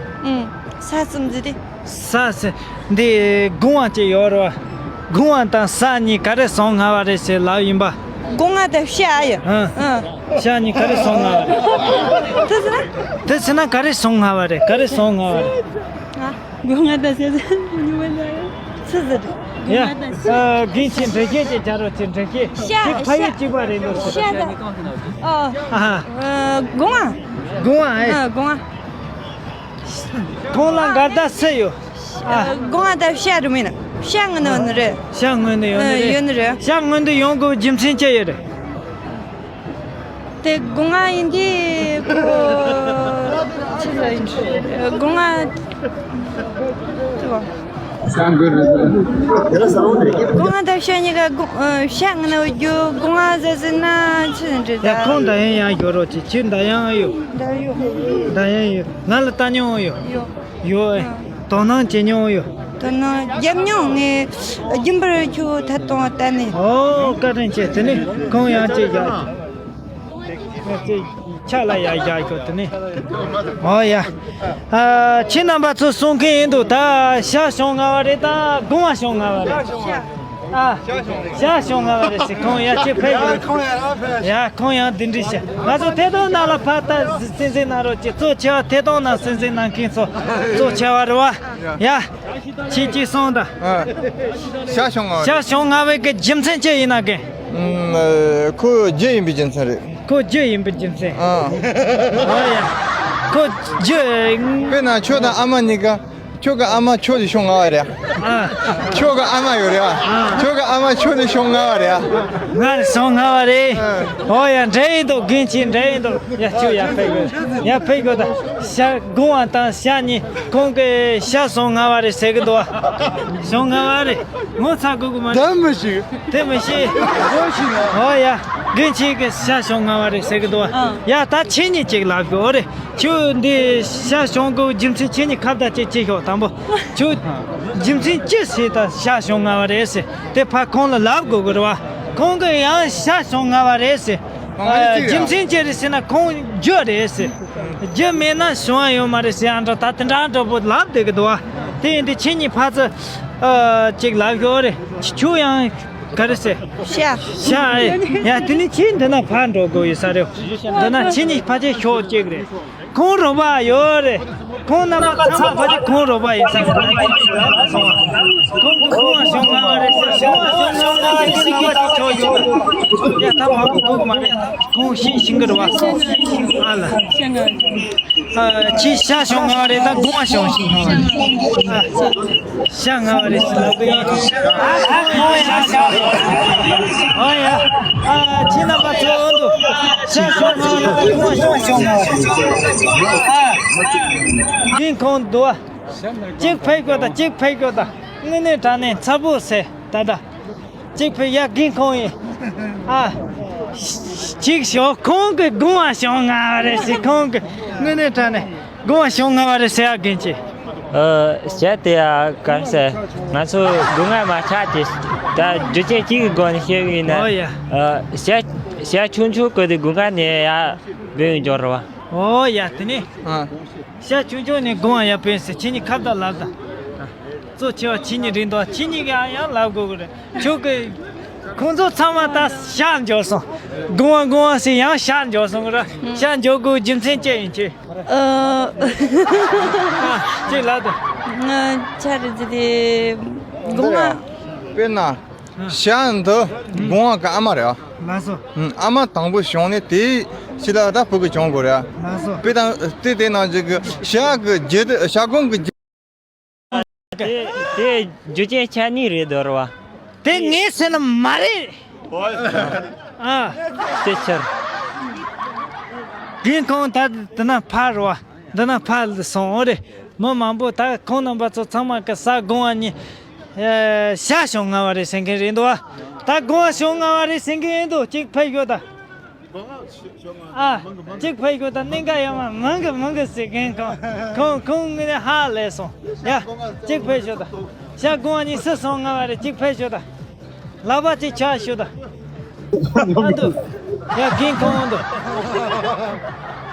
ཨུང་། ས་ཙམ་ཟིག་དེ། ས་ཟེར། འདི་སྒོ་ང་ཅིག་ཡོད་རེད་བ། སྒོ་ང་དང་ས་གཉིས་ག་རེ་སོང་སྔ་བ་རེད་ཟེར་ལབ་ཡིན་པ། སྒོ་ང་དང་ཤ་ཡ། ཨ། ཨ། ཤ་གཉིས་ག་རེ་སོང་སྔ་བ་རེད། དེ་ཟེར་ན། དེ་ཟེར་ན་ག་རེ་སོང་སྔ་བ་རེད། ག་རེ་སོང་སྔ་བ་རེད། ང་། སྒོ་ང་དང་ཟེར་ཟེར་ཉི་མ་ཟེར། ཚི་ཟེར། སྒོ་ཡ། ང་དང་ཨ། རྒན་ཁྱེད་འདྲ་སྐད་ཅིག་བྱ་རོགས། ཁྱེད་འདྲ་སྐད། ཤ། ཁྱེད་ཕ་ཡུལ་ཤ། གཅིག་པ་རེད་འདུག་ཟེར། ཤ་དང་། ཨ། ཨ་ཧ། ཨ། སྒོ་ང་། སྒོ་ང་ཨེ། ཨ། སྒོ་ང་། ཁོང་ལ་འགལ་ཟླ་སུ་ཡོད། ཨ། སྒོ་ང་དང་ཤ་རུ་མིན་ན། ཤ་ངོ་ནས་ཡོད་ནི་རེད། ཤ་ངོ་ནས་ཡོད་ནི་རེད། ཡོད་ནི་རེད། ཤ་ངོ་ནས་ཡོང་དགོས་རྒྱུ་མཚན་ཅི་ཡོད་རེད། དེ་སྒོ་ང་ཡིན་དུས་ཁོ། ཆི་ཟེར་ཡིན། སྒོ་ང་། ཅི་བ། སྒོ་ང་དང་ཤ་གཉིས་ཀ་སྒོ། ཨ། ཤ་ངོ་ནས་ཡོད་རྒྱུ་སྒོ་ང་ཟེར་ཟེར་ན་ཆི་ཟེར་འདྲི། ཡ། ད་ཁོང་འདྲ་ཡང་ཡང་ཡོད་རོགས་ཀྱི། ཁྱེད་འདྲ་ཡང་ཡོད། འདྲ་ཡོད། འདྲ་ཡང་ཡོད། ང་ལ་ལྟ་མྱོང་ཡོད། ཡོད། ཡོད། ཨ། དོ་སྣང་བྱེད་མྱོང་ཡོད། དོ་སྣང་རྒྱབ་མྱོང་། ངས་རྒྱུན་པར་ཁྱོད་ཐད་གཏོང་བལྟས་ནས། ཨོ། བཀའ་དྲིན་ཆེ། དེ་ནས་ཁོང་ཡང་ཅིག་བཞག་ཅིག་ཆ་ལ་ཡ་བཞག་ཤོག་དེ་ནས། ཨོ་ཡ། ཨ། ཁྱེད་རྣམ་པ་ཚོ་གསུང་མཁན་ཡིན་འདུག་ད་ཤ་བྱུང་ང་བ་རེད། ད་སྒོ་ང་བྱུང་ང་བ་རེད། ཨ། ཤ་བྱུང་ང་བ་རེད་ཟེར། ཁོང་ཡ་ཁྱེད་ཕེབས་དགོས། ཡ། ཁོང་ཡང་འདི་འདྲི་ཤ། ང་ཚོ་ཐད་གཏོང་ནང་ལ་ཕར་ལྟ་གསན་གཟིགས་གནང་རོགས་གྱིས། གཙོ་ཆེ་བ་ཐད་གཏོང་ནང་གསན་གཟིགས་གནང་མཁན་ཚོ་གཙོ་ཆེ་བ་རེད་བ། ཡ། ཁྱེད་ཀྱིས་གསུངས་དང་། ཨ། ཤ་བྱུང་ང་བ་རེད། ཤ་བྱུང་ང་བའི་གི་རྒྱུ་མཚན་ཅི་ཡིན་ན་གི། ཨ། ཁོ་རྒྱུ་ཡིན་པའི་རྒྱུ་མཚན་རེད། ཁོ་རྒྱུ་ཡིན་པའི་རྒྱུ་མཚན། ཨ། ཨོ་ཡ། ཁོ་རྒྱུ། དཔེར་ན་ཁྱོད་དང་ཨ་མ་གཉིས་ཀ། ཁྱོད་ཀྱི་ཨ་མ་ཁྱོད་ལས་བྱུང་ང་བ་རེད། ཨ། ཁྱོད་ཀྱི་ཨ་མ་ཡོད་རེད། ཨ། ཁྱོད་ཀྱི་ཨ་མ་ཁྱོད་ལས་བྱུང་ང་བ་རེད། ང་ལས་བྱུང་ང་བ་རེད། ཨ། ཨོ་ཡ། འདྲ་ཡིན་འདུག་རྒན་ཁྱེད་འདྲ་ཡིན་འདུག་ཡ། ཁྱོད་ཡར་ཕེབས་དགོས། ཡར་ཕེབས་དགོས་ད། ཤ་སྒོ་ང་དང་ཤ་གཉིས། ཁོང་གིས་ཤ་བྱུང་ང་བ་རེད་ཟེར་གི་འདུག་བ། བྱུང་ང་བ་རེད། ངོ་ཚ་དགོས་གི་མ་རེད། ད་མི་ཤེས། དེ་མི་ཤེས། ངོ་ཤེས་ན། ཨོ་ཡ། རྒན་ཁྱེད་ཀྱིས་ཤ་བྱུང་ང་བ་རེད་ཟེར་གི་འདུག་བ། ཨ། ཡ། ད་ཁྱེད་གཉིས་ཅིག་ལབ་དགོས། ཨོ་རེད། ཁྱོད་འདི་ཤ་བྱུང་དགོས་རྒྱུ་མཚན་ཁྱེད་གཉིས་ཁ་བརྡ་ཅིག་བྱེད་ཤོག་དང་པོ། ཁྱོད་རྒྱུ་མཚན་ཅི་ཟེར་ད་ཤ་བྱུང་ང་བ་རེད་ཟེར། དེ་ཕར་ཁོང་ལ་ལབ་དགོས་གི་རེད་བ། ཁོང་གིས་ཡང་ཤ་བྱུང་ང་བ་རེད་ཟེར། ཨ། རྒྱུ་མཚན་ཅི་རེད་ཟེར་ན་ཁོང་རྒྱུ་རེད་ཟེར། རྒྱུ་མེད་ན་བྱུང་བ་ཡོད་མ་རེད་ཟེར། ཨ། འདྲ་ད་དེ་འདྲ་འདྲ་པོ་ལབ་བསྡད་གི་འདུག་བ། དེ་ཡིན་དུས་ཁྱེད་གཉིས་ཕར་ཚུར། ཨ། ཅིག་ལབ་ཤོག་རེད། ཁྱོད་ཡང་ག་རེ་ཟེར། ཤ། ཤ་ཨེ། ཡ། དེ་ནི་ཁྱེད་འདི་ན་ཕར་འགྲོ་དགོས་ཡོད་ས་རེད། འདི་ན་ཁྱེད་གཉིས་ཕལ་ཆེར་ཤོག་གཅིག་རེད། ཁོང་རོགས་པ་ཡོད་རེད། ཁོང་རྣམ་པ་ཚང་ཕལ་ཆེར་ཁོང་རོགས་པ་ཡིན་ས་རེད། ཁོང་གི་ཁོང་བ་བྱུང་ང་བ་རེད་ཟེར། བྱུང་བ་བྱུང་ང་བ་རེད་ཟེར། ཁོང་བ་ཅིག་ཆོག་ཡོད་རེད། ཡ། ད་མང་པོ་དགོས་མ་རེད། ཁོང་ཤི་ཤི་གི་རེད་བ། ཨ་ལ། ཨ། ཁྱི་ཤ་བྱུང་ང་བ་རེད། ད་སྒོ་ང་བྱུང་ཤི་ང་བ་རེད། ཨ། ཤ་ང་བ་རེད་ཟེར་ལབ་གི་ཡོད། ཨ། ཁོང་ཡང་ཤ་བྱུང་། ཨ་ཡ། ཨ། ཁྱེད་རྣམ་པ་ཚོ་འོང་དུ། ཤ་བྱུང་ང་བ་རེད། ད་ཁོང་ཡང་ཤ་བྱུང་ང་བ་རེད། ཨ། རྒན་ཁོང་འདུག་བ། གཅིག་ཕེབས་དགོས་ད། གཅིག་ཕེབས་དགོས་ད། དངོས་གནས་དྲང་གནས་ཚ་པོ་ཟེར་ད་ད། གཅིག་ཕེབས། ཡ། རྒན་ཁོང་ཡིན། ཨ། གཅིག་ཤོག་ཁོང་གི་སྒོ་ང་བྱུང་ང་བ་རེད་ཟེར། ཁོང་གི་དངོས་གནས་དྲང་གནས་སྒོ་ང་བྱུང་ང་བ་རེད་ཟེར། ཨ། རྒན་ཁྱེད། ཨ། བཤད་དེ་ཡ་ག་རེ་ཟེར། ང་ཚོ་སྒོ་ང་མ་ཆགས་ཏེ་ད་རྒྱུ་རྐྱེན་གཅིག་གི་སྒོ་ནས་བཤད་གི་ཡིན་ན། ཨོ་ཡ། ཨ། བཤད་བཤད་ཆུང་ཆུང་གི་དེ་སྒོ་ང་ནས་ཡ་བུད་འགྱོ་རེད་བ། ཨོ་ཡ། དེ་ནས། ཨ། བཤད་ཆུང་ཆུང་ནས་སྒོ་ང་ཡ་བུད་ཟེར། ཁྱེད་གཉིས་ཁ་བརྡ་ལབ་དང་། གཙོ་ཆེ་བ་ཁྱེད་གཉིས་རེད་འདུག་ཁྱེད་གཉིས་ཀྱིས་ཡང་ཡང་ལབ་དགོས་གི་རེད། ཁྱོད་ཀྱིས། ཁོང་ཚོ་ཚང་མ་ད་ཤར་འགྱོ་སོང་། སྒོ་ང་སྒོ་ང་ཟེར་ཡང་ཤར་འགྱོ་སོང་གི་རེད། ཤར་འགྱོ་དགོས་རྒྱུ་མཚན་ཅི་ཡིན་ཁྱེད། ཨ། ཅིག་ལབ་དང་། ང་ཆ་རེ་ཟི་དེ་སྒོ་ང་། དཔེར་ན། ཤ་འདི་སྒོ་ང་གི་ཨ་མ་རེད། ལགས་སོ། ཨ་མ་དང་པོ་བྱུང་ནས་དེའི་ཕྱི་ལ་ད་བུ་གི་བྱུང་དགོས་རེད། ལགས་སོ། དཔེ་དང་དེ་དེ་ནང་བཞིན་གི་ཤ་གི་རྒྱུ་དེ་ཤ་སྒོང་གི་རྒྱུ། དེ་དེ་རྒྱུ་རྐྱེན་ཆ་གཉིས་རེད་འདོད་རེད་བ། དེ་ངས་ཟེར་ན་མ་རེད། ཨ། དེ་ཕྱིར། རྒན་ཁོང་ད་འདི་ན་ཕར་རེད་བ། འདི་ན་ཕར་སོང་། འོ་རེད། མི་མང་པོ་ད་ཁོང་རྣམ་པ་ཚོ་ཚང་མ་གི་ས་སྒོ་ང་གཉིས། ཨེ། ཤ་བྱུང་ང་བ་རེད་ཟེར་མཁན་རེད་འདུག་བ། ད་སྒོ་ང་བྱུང་ང་བ་རེད་ཟེར་མཁན་ཡིན་འདུག་གཅིག་ཕེབས་ཤོག་ད། ཨ། གཅིག་ཕེབས་ཤོག་ད། གནད་འགག་ཡོད་མ། མང་གི་མང་གི་ཟེར་མཁན་ཁོང་། ཁོང་ཁོང་ངོས་ནས་ཧ་ལས་སོང་། ཡ། གཅིག་ཕེབས་ཤོག་ད། ཤ་སྒོ་ང་གཉིས་སུ་བྱུང་ང་བ་རེད། གཅིག་ཕེབས་ཤོག་ད། ལག་པ་གཅིག་ཕྱག་ཞུ་ད། ཨ་འདུག་ཡ། རྒན་ཁོང་འདུག་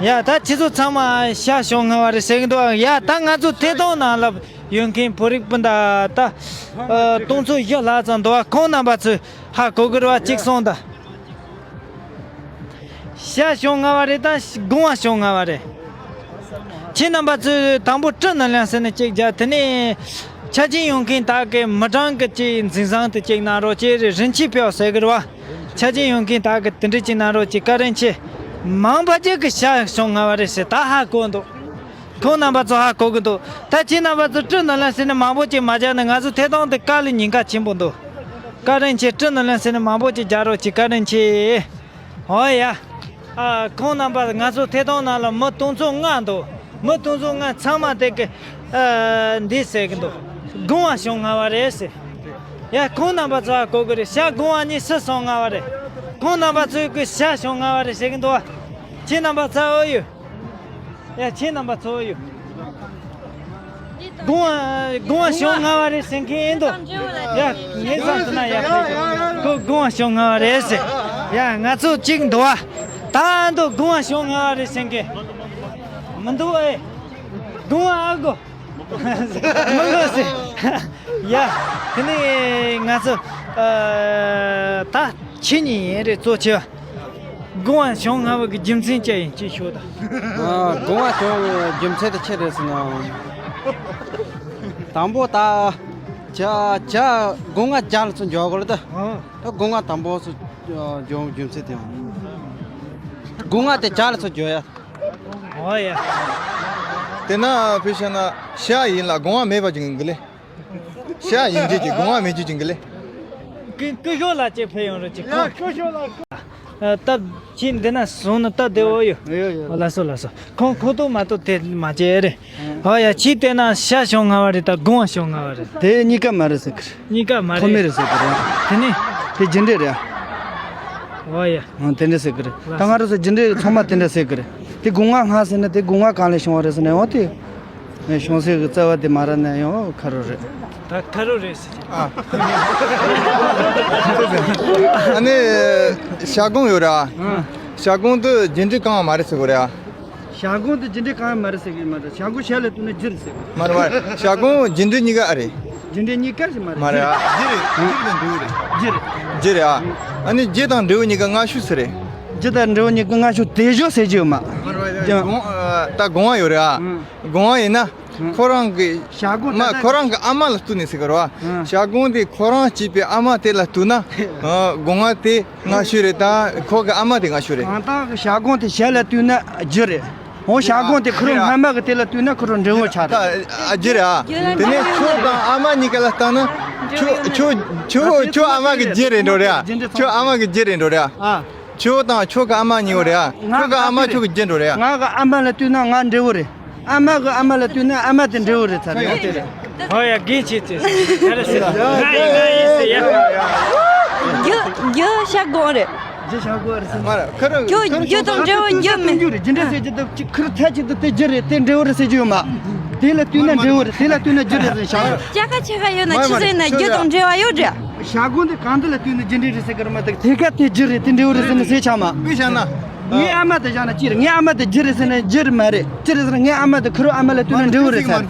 ཡ། ད་ཁྱེད་ཚོ་ཚང་མ་ཤ་བྱུང་ང་བ་རེད་ཟེར་གི་འདུག་ཡ། ད་ང་ཚོ་ཐད་གཏོང་ནང་ལ་ཡོད་མཁན་བོད་རིགས་སྤུན་ཟླ་ད་ཨ་སྟོང་ཚོ་བཞི་ལྷག་ཙམ་འདུག་ཁོང་རྣམ་པ་ཚོས་ཧ་གོ་གི་རེད་བ། གཅིག་གསུངས་ད། ཤ་བྱུང་ང་བ་རེད་ད་སྒོ་ང་བྱུང་ང་བ་རེད། ཁྱེད་རྣམ་པ་ཚོས་དང་པོ་སྤྲི་ནང་ལན་ཟེར་ནས་གཅིག་རྒྱག་དེ་ནས་ཆ་རྐྱེན་ཡོད་མཁན་དག་གི་མི་གྲངས་ཀྱི་གཅིག་འཛིན་བཟང་དུ་གཅིག་གནང་རོགས། ཅེས་རེ་རིན་ཆེན་ཕེབས་ཟེར་གི་རེད་བ། ཆ་རྐྱེན་ཡོད་མཁན་དག་གི་དེ་འདྲ་གཅིག་གནང་རོགས། ཅེས་བཀའ་དྲིན་ཆེ། མང་པོ་ཅིག་གི་ཤ་ཞོན་ང་བ་རེད་ཟེར། ད་ཧ་གོ་འདུག་ཁོང་རྣམ་པ་ཚོ་ཧ་གོ་གི་འདུག་ད་ཁྱེད་རྣམ་པ་ཚོ་སྤྲི་ནང་ལན་ཟེར་ནས་མང་པོ་ཅིག་མ་རྒྱག་ན་ང་ཚོ་ཐད་གཏོང་དེ་དཀའ་ལས་ཉེན་ཁ་ཆེན་པོ་འདུག་བཀའ་དྲིན་ཆེ། སྤྲི་ནང་ལན་ཟེར་ནས་མང་པོ་ཅིག་རྒྱག་རོགས། ཅེས་བཀའ་དྲིན་ཆེ། ཨོ་ཡ། ཨ། ཁོང་རྣམ་པ་ང་ཚོ་ཐད་གཏོང་ནང་ལ་མི་སྟོང་ཚོ་ལྔ་འདུག་མི་སྟོང་ཚོ་ལྔ་ཚང་མ་དེ་གི། ཨ། འདི་ཟེར་གི་འདུག་སྒོང་བ་ཞོན་ང་བ་རེད་ཟེར། ཡ། ཁོང་རྣམ་པ་ཚོ་ཧ་གོ་གི་རེད། ཤ་སྒོང་བ་གཉིས་སུ་སོང་ང་བ་རེད། ཁོང་རྣམ་པ་ཚོས་གི་ཤ་ཞོན་ང་བ་རེད་ཟེར་གི་འདུག་ཁྱེད་རྣམ་པ་ཚོ་ཨོ་ཡོད། ཡ། ཁྱེད་རྣམ་པ་ཚོ་ཡོད། དགུང་ཨ། དགུང་ཨ་ཞོན་ང་བ་རེད་ཟེར་མཁན་ཡིན་འདུག་ཡ། ངས་བསམ་སོང་ན་ཡ། ཁོ་དགུང་ཨ་ཞོན་ང་བ་རེད་ཟེར། ཡ། ང་ཚོ་གཅིག་འདུག་བ། ད་འདུག་དགུང་ཨ་ཞོན་ང་བ་རེད་ཟེར་མཁན་མི་འདུག་ཨེ། དགུང་ཨ་ཨ་གོ། མི་གོ་ཟེར། ཡ། དེ་ནས་ང་ཚོ། ཨ། ད་ཁྱེད་གཉིས་ཡིན་རེད། གཙོ་ཆེ་བ། སྒོང་བ་ཞོན་ང་བ་གི་རྒྱུ་མཚན་ཅི་ཡིན་ཅེས་ཤོད་དང་། ཨ། སྒོང་བ་ཞོན་རྒྱུ་མཚན་དེ་ཆི་རེད་ཟེར་ན། དང་པོ་ད་ཇ། ཇ། སྒོང་ང་ཇ་ལ་ཚོ་འཇོག་གི་རེད་ད། ཨ། ད་སྒོང་ང་དང་པོ་ཚོ་འཇོག་རྒྱུ་མཚན་དེ་ཡང་། སྒོང་ང་དེ་ཇ་ལ་ཚོ་འཇོག་ཡ། ཨོ་ཡ། དེ་ན་ཕི་ཤ་ན་ཤ་ཡིན་ལ་སྒོང་བ་མེད་པ་ཅིག་ཡིན་གི་ལེ། ཤ་ཡིན་རྒྱུ་ཅིག་སྒོང་བ་མེད་རྒྱུ་ཅིག་གི་ལེ། ཀུ་ཀུ་ཤོ་ལ་ཅེ་ཕེ་ཡོང་རོ་ཅིག་ཁོ། ཀུ་ཤོ་ལ། ཨ། སྟབས་ཅིག་འདི་ན་སོང་ན་སྟབས་བདེ་བོ་ཡོད། ཡོད་ཡོད། ཨ། ལགས་སོ་ལགས་སོ། ཁོང་ཁོ་ཐོག་མ་གཏོགས་དེ་མ་བྱས་རེད། ཨ། ཨོ་ཡ། ཅིག་བལྟས་ན་ཤ་ཞོན་ང་བ་རེད་ད་སྒོང་བ་ཞོན་ང་བ་རེད། དེ་གཉིས་ཀ་མ་རེད་ཟེར་གི་རེད། གཉིས་ཀ་མ་རེད། ཐོག་མེད་རེད་ཟེར་གི་རེད། དེ་ནི། དེ་རྒྱུ་འབྲས་རེད། ཨོ་ཡ། ཨ། དེ་འདྲ་ཟེར་གི་རེད། ལགས་སོ། ད་ང་རང་ཚོ་རྒྱུ་འབྲས་ཚང་མ་དེ་འདྲ་ཟེར་གི་རེད། དེ་སྒོང་བ་ང་ཟེར་ན་དེ་སྒོང་བ་གང་ལས་བྱུང་བ་རེད་ཟེར་ན་ཡང་དེ། ངས་བྱུང་སའི་གི་རྩ་བ་དེ་མ་རག་ན་ཡང་ཁ་རོ་རེད། ད་ཁ་རོ་རེད་ཟེར་གྱི། ཨ། ཨ་ནི་ཤ་སྒོང་ཡོད་ར། ཨ། ཤ་སྒོང་དུ་རྒྱུ་འབྲས་གང་ཡང་མ་རེད་ཟེར་གོ་རེད་ཨ། ཤ་སྒོང་དུ་རྒྱུ་འབྲས་གང་ཡང་མ་རེད་ཟེར་གི་མ་རེད། ཤ་སྒོང་ཤ་ལ་བཏུང་ན་རྒྱུ་རེད་ཟེར་གི། མ་རེད་མ་རེད། ཤ་སྒོང་རྒྱུ་འབྲས་གཉིས་ཀ་ཨ་རེད། རྒྱུ་འབྲས་གཉིས་ཀ་ཞིག་མ་རེད། མ་རེད་ཨ། རྒྱུ་རེད། རྒྱུ་དང་འབྲས་བུ་རེད། རྒྱུ་རེད། རྒྱུ་རེད་ཨ། ཨ་ནི་རྒྱུ་དང་འབྲས་བུ་གཉིས་ཀ་སྔ་ཤོས་སུ་རེད། རྒྱུ་དང་འབྲས་བུ་གཉིས་ཀ་སྔ་ཤོས་དལ་འབྱོར་ཟེར་གྱི་ཡོད་མ། མ་རེད་མ་རེད། ད་སྒོང་བ་ཡོད་རེད་ཨ། སྒོང་བ་ཡིན་ན། ཁོ་རང་གི། ཤ་སྒོང་མ་ད་ལྟ་ཁོ་རང་གི་ཨ་མ་ལ་བཏུགས་ནས་ཟེར་གི་རེད་བ། ཤ་སྒོང་དེ་ཁོ་རང་སྐྱེས་པའི་ཨ་མ་དེ་ལ་བཏུགས་ན། སྒོང་བ་དེ་སྔ་ཤོས་རེད་ད་ཁོ་གི་ཨ་མ་དེ་སྔ་ཤོས་རེད། གང་ལྟར་གི་ཤ་སྒོང་དེ་ཤ་ལ་བཏུགས་ན་རྒྱུ་རེད། འོ་ཤ་སྒོང་དེ་ཁོ་རང་སྔ་མ་གི་དེ་ལ་བཏུགས་ན་ཁོ་རང་འབྲས་བུ་ཆགས་རེད། ད་ཨ་རྒྱུ་རེད་ཨ། དེ་ནས་ཁྱོ་དང་ཨ་མ་གཉིས་ཀ་ལ་བཏང་ན། ཁྱོ་ཁྱོ་ཁྱོ་ཁྱོ་ཨ་མ་གི་རྒྱུ་རེད་འགྲོ་རེད་ཨ། ཁྱོ་ཨ་མ་གི་རྒྱུ་རེད་འགྲོ་རེད་ཨ། ཨ། ཁྱོ་དང་ཁྱོ་གི་ཨ་མ་གཉིས་པོ་རེད་ཨ། ཁྱོ་གི་ཨ་མ་ཁྱོ་གི་རྒྱུ་འགྲོ་རེད་ཨ། ང་གི་ཨ་མ་ལ་བཏུགས་ན་ང་འབྲས་བུ་རེད། ཨ་མ་གི་ཨ་མ་ལ་བཏུགས་ན་ཨ་མ་དེ་འབྲས་བུ་རེད་ཚར་རེད། ཨོ་ཡ་དགེ་ཆེ་ཆེ། ཡ་རེད་ཟེར། ང་ཡི་ང་ཡི་ཟེར་ཡ། རྒྱུ་རྒྱུ་ཤ་སྒོང་རེད། རྒྱུ་ཤ་སྒོང་རེད་ཟེར། མ་རེད་ཁ་ར་ཁྱོད་ཁ་ར་རྒྱུ་དང་འབྲས་བུ་རྒྱུ་མེད། རྒྱུ་རེད་རྒྱུ་འབྲས་ཟེར་རྒྱུ་དེ་ཁ་ར་ཐལ་ཆེ་དེ་དེ་རྒྱུ་རེད་དེ་འབྲས་བུ་རེད་ཟེར་རྒྱུ་ཡོད་མ། དེ་ལ་བཏུགས་ན་འབྲས་བུ་རེད་དེ་ལ་བཏུགས་ན་རྒྱུ་རེད་ཟེར་ཤ། ཅ་ཁ་ཆེ་ཁ་ཡོད་ན་ཆི་ཟེར་ན་རྒྱུ་དང་འབྲས་བུ་ཡོད་རེད། ཤ་སྒོང་དེ་གང་དེ་ལ་བཏུགས་ན་རྒྱུ་འབྲས་རེད་ཟེར་གི་རེད་མ་གཏོགས་དེ་ག་དེ་རྒྱུ་རེད་དེ་འབྲས་བུ་རེད་ཟེར་ན་ཟེར་ཆགས་མ། དཔེ་བཞག་ན། ངའི་ཨ་མ་དེ་བཞག་ན་ཅི་རེད། ངའི་ཨ་མ་དེ་རྒྱུ་རེད་ཟེར་ན་རྒྱུ་རེད་མ་རེད། ཅི་རེད་ཟེར་ན་ངའི་ཨ་མ་དེ་ཁོ་རང་ཨ་མ་ལ་བཏུགས་ན་འབྲས་བུ་རེད་ཟེར།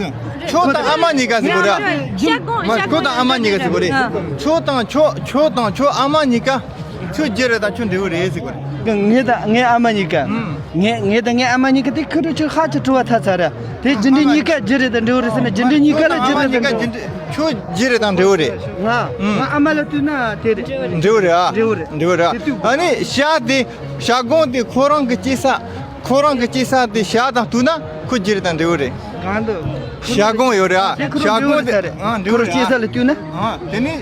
ཁྱོད་དང་ཨ་མ་གཉིས་ཀ་ཟེར་གོ་ར། ཤ་སྒོང་མ་ཤ་ཁྱོད་དང་ཨ་མ་གཉིས་ཀ་ཟེར་གོ་རེད། ཨ། ཁྱོད་དང་ཁྱོད་ཁྱོད་དང་ཁྱོད་ཨ་མ་གཉིས་ཀ་ཁྱོད་རྒྱུ་རེད་དང་ཁྱོད་འབྲས་བུ་རེད་ཟེར་གོ་ར། ངའི་དང་ངའི་ཨ་མ་གཉིས་ཀ་ངའི་ངའི་དང་ངའི་ཨ་མ་གཉིས་ཀ་དེ་ཁོ་རང་ཁྱོད་ཧ་ཅང་དྲི་བ་ཐལ་ཚར་ར། དེ་རྒྱུ་འབྲས་གཉིས་ཀ་རྒྱུ་རེད་དང་འབྲས་བུ་རེད་ཟེར་ན་རྒྱུ་འབྲས་གཉིས་ཀ་ལ་རྒྱུ་རེད་དང་འབྲས་བུ་རེད། ཁྱོད་རྒྱུ་རེད་དང་འབྲས་བུ་རེད། ང་ང་ཨ་མ་ལ་བཏུགས་ན་དེ་རེད། འབྲས་བུ་རེད་ཨ། འབྲས་བུ་རེད། འབྲས་བུ་རེད་ཨ། དེ་བཏུགས། ཨ་ནི་ཤ་དེ་ཤ་སྒོང་དེ་ཁོ་རང་གི་སྐྱེ་ས་ཁོ་རང་གི་སྐྱེ་ས་དེ་ཤ་དང་བཏུགས་ན་ཁོ་རྒྱུ་རེད་དང་འབྲས་བུ་རེད། གང་འདུག་ཤ་སྒོང་ཡོད་རེད་ཨ། དེ་ཁོ་ཤ་རང་འབྲས་བུ་སྒོང་རེད་དེ་ཚར་རེད། ཨ་འབྲས་ཁོ་བུ་རང་རེད་སྐྱེ་ས་ཨ། ལ་བཏུགས་ན། ཨ་དེ་ནི་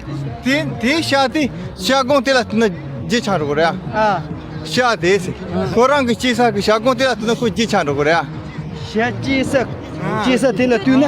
དེ་དེ་ཤ་དེ་ཤ་སྒོང་དེ་ལ་བཏུགས་ན་རྒྱུ་ཆགས་འགྲོ་གི་རེད་ཨ། ཨ། ཤ་དེ་ཟེར། ཁོ་རང་གི་སྐྱེ་ས་གི་ཤ་སྒོང་དེ་ལ་བཏུགས་ན་ཁོ་རྒྱུ་ཆགས་འགྲོ་གི་རེད་ཨ། ཤ་སྐྱེ་ས་སྐྱེ་ས་དེ་ལ་བཏུགས་ན། ཨ།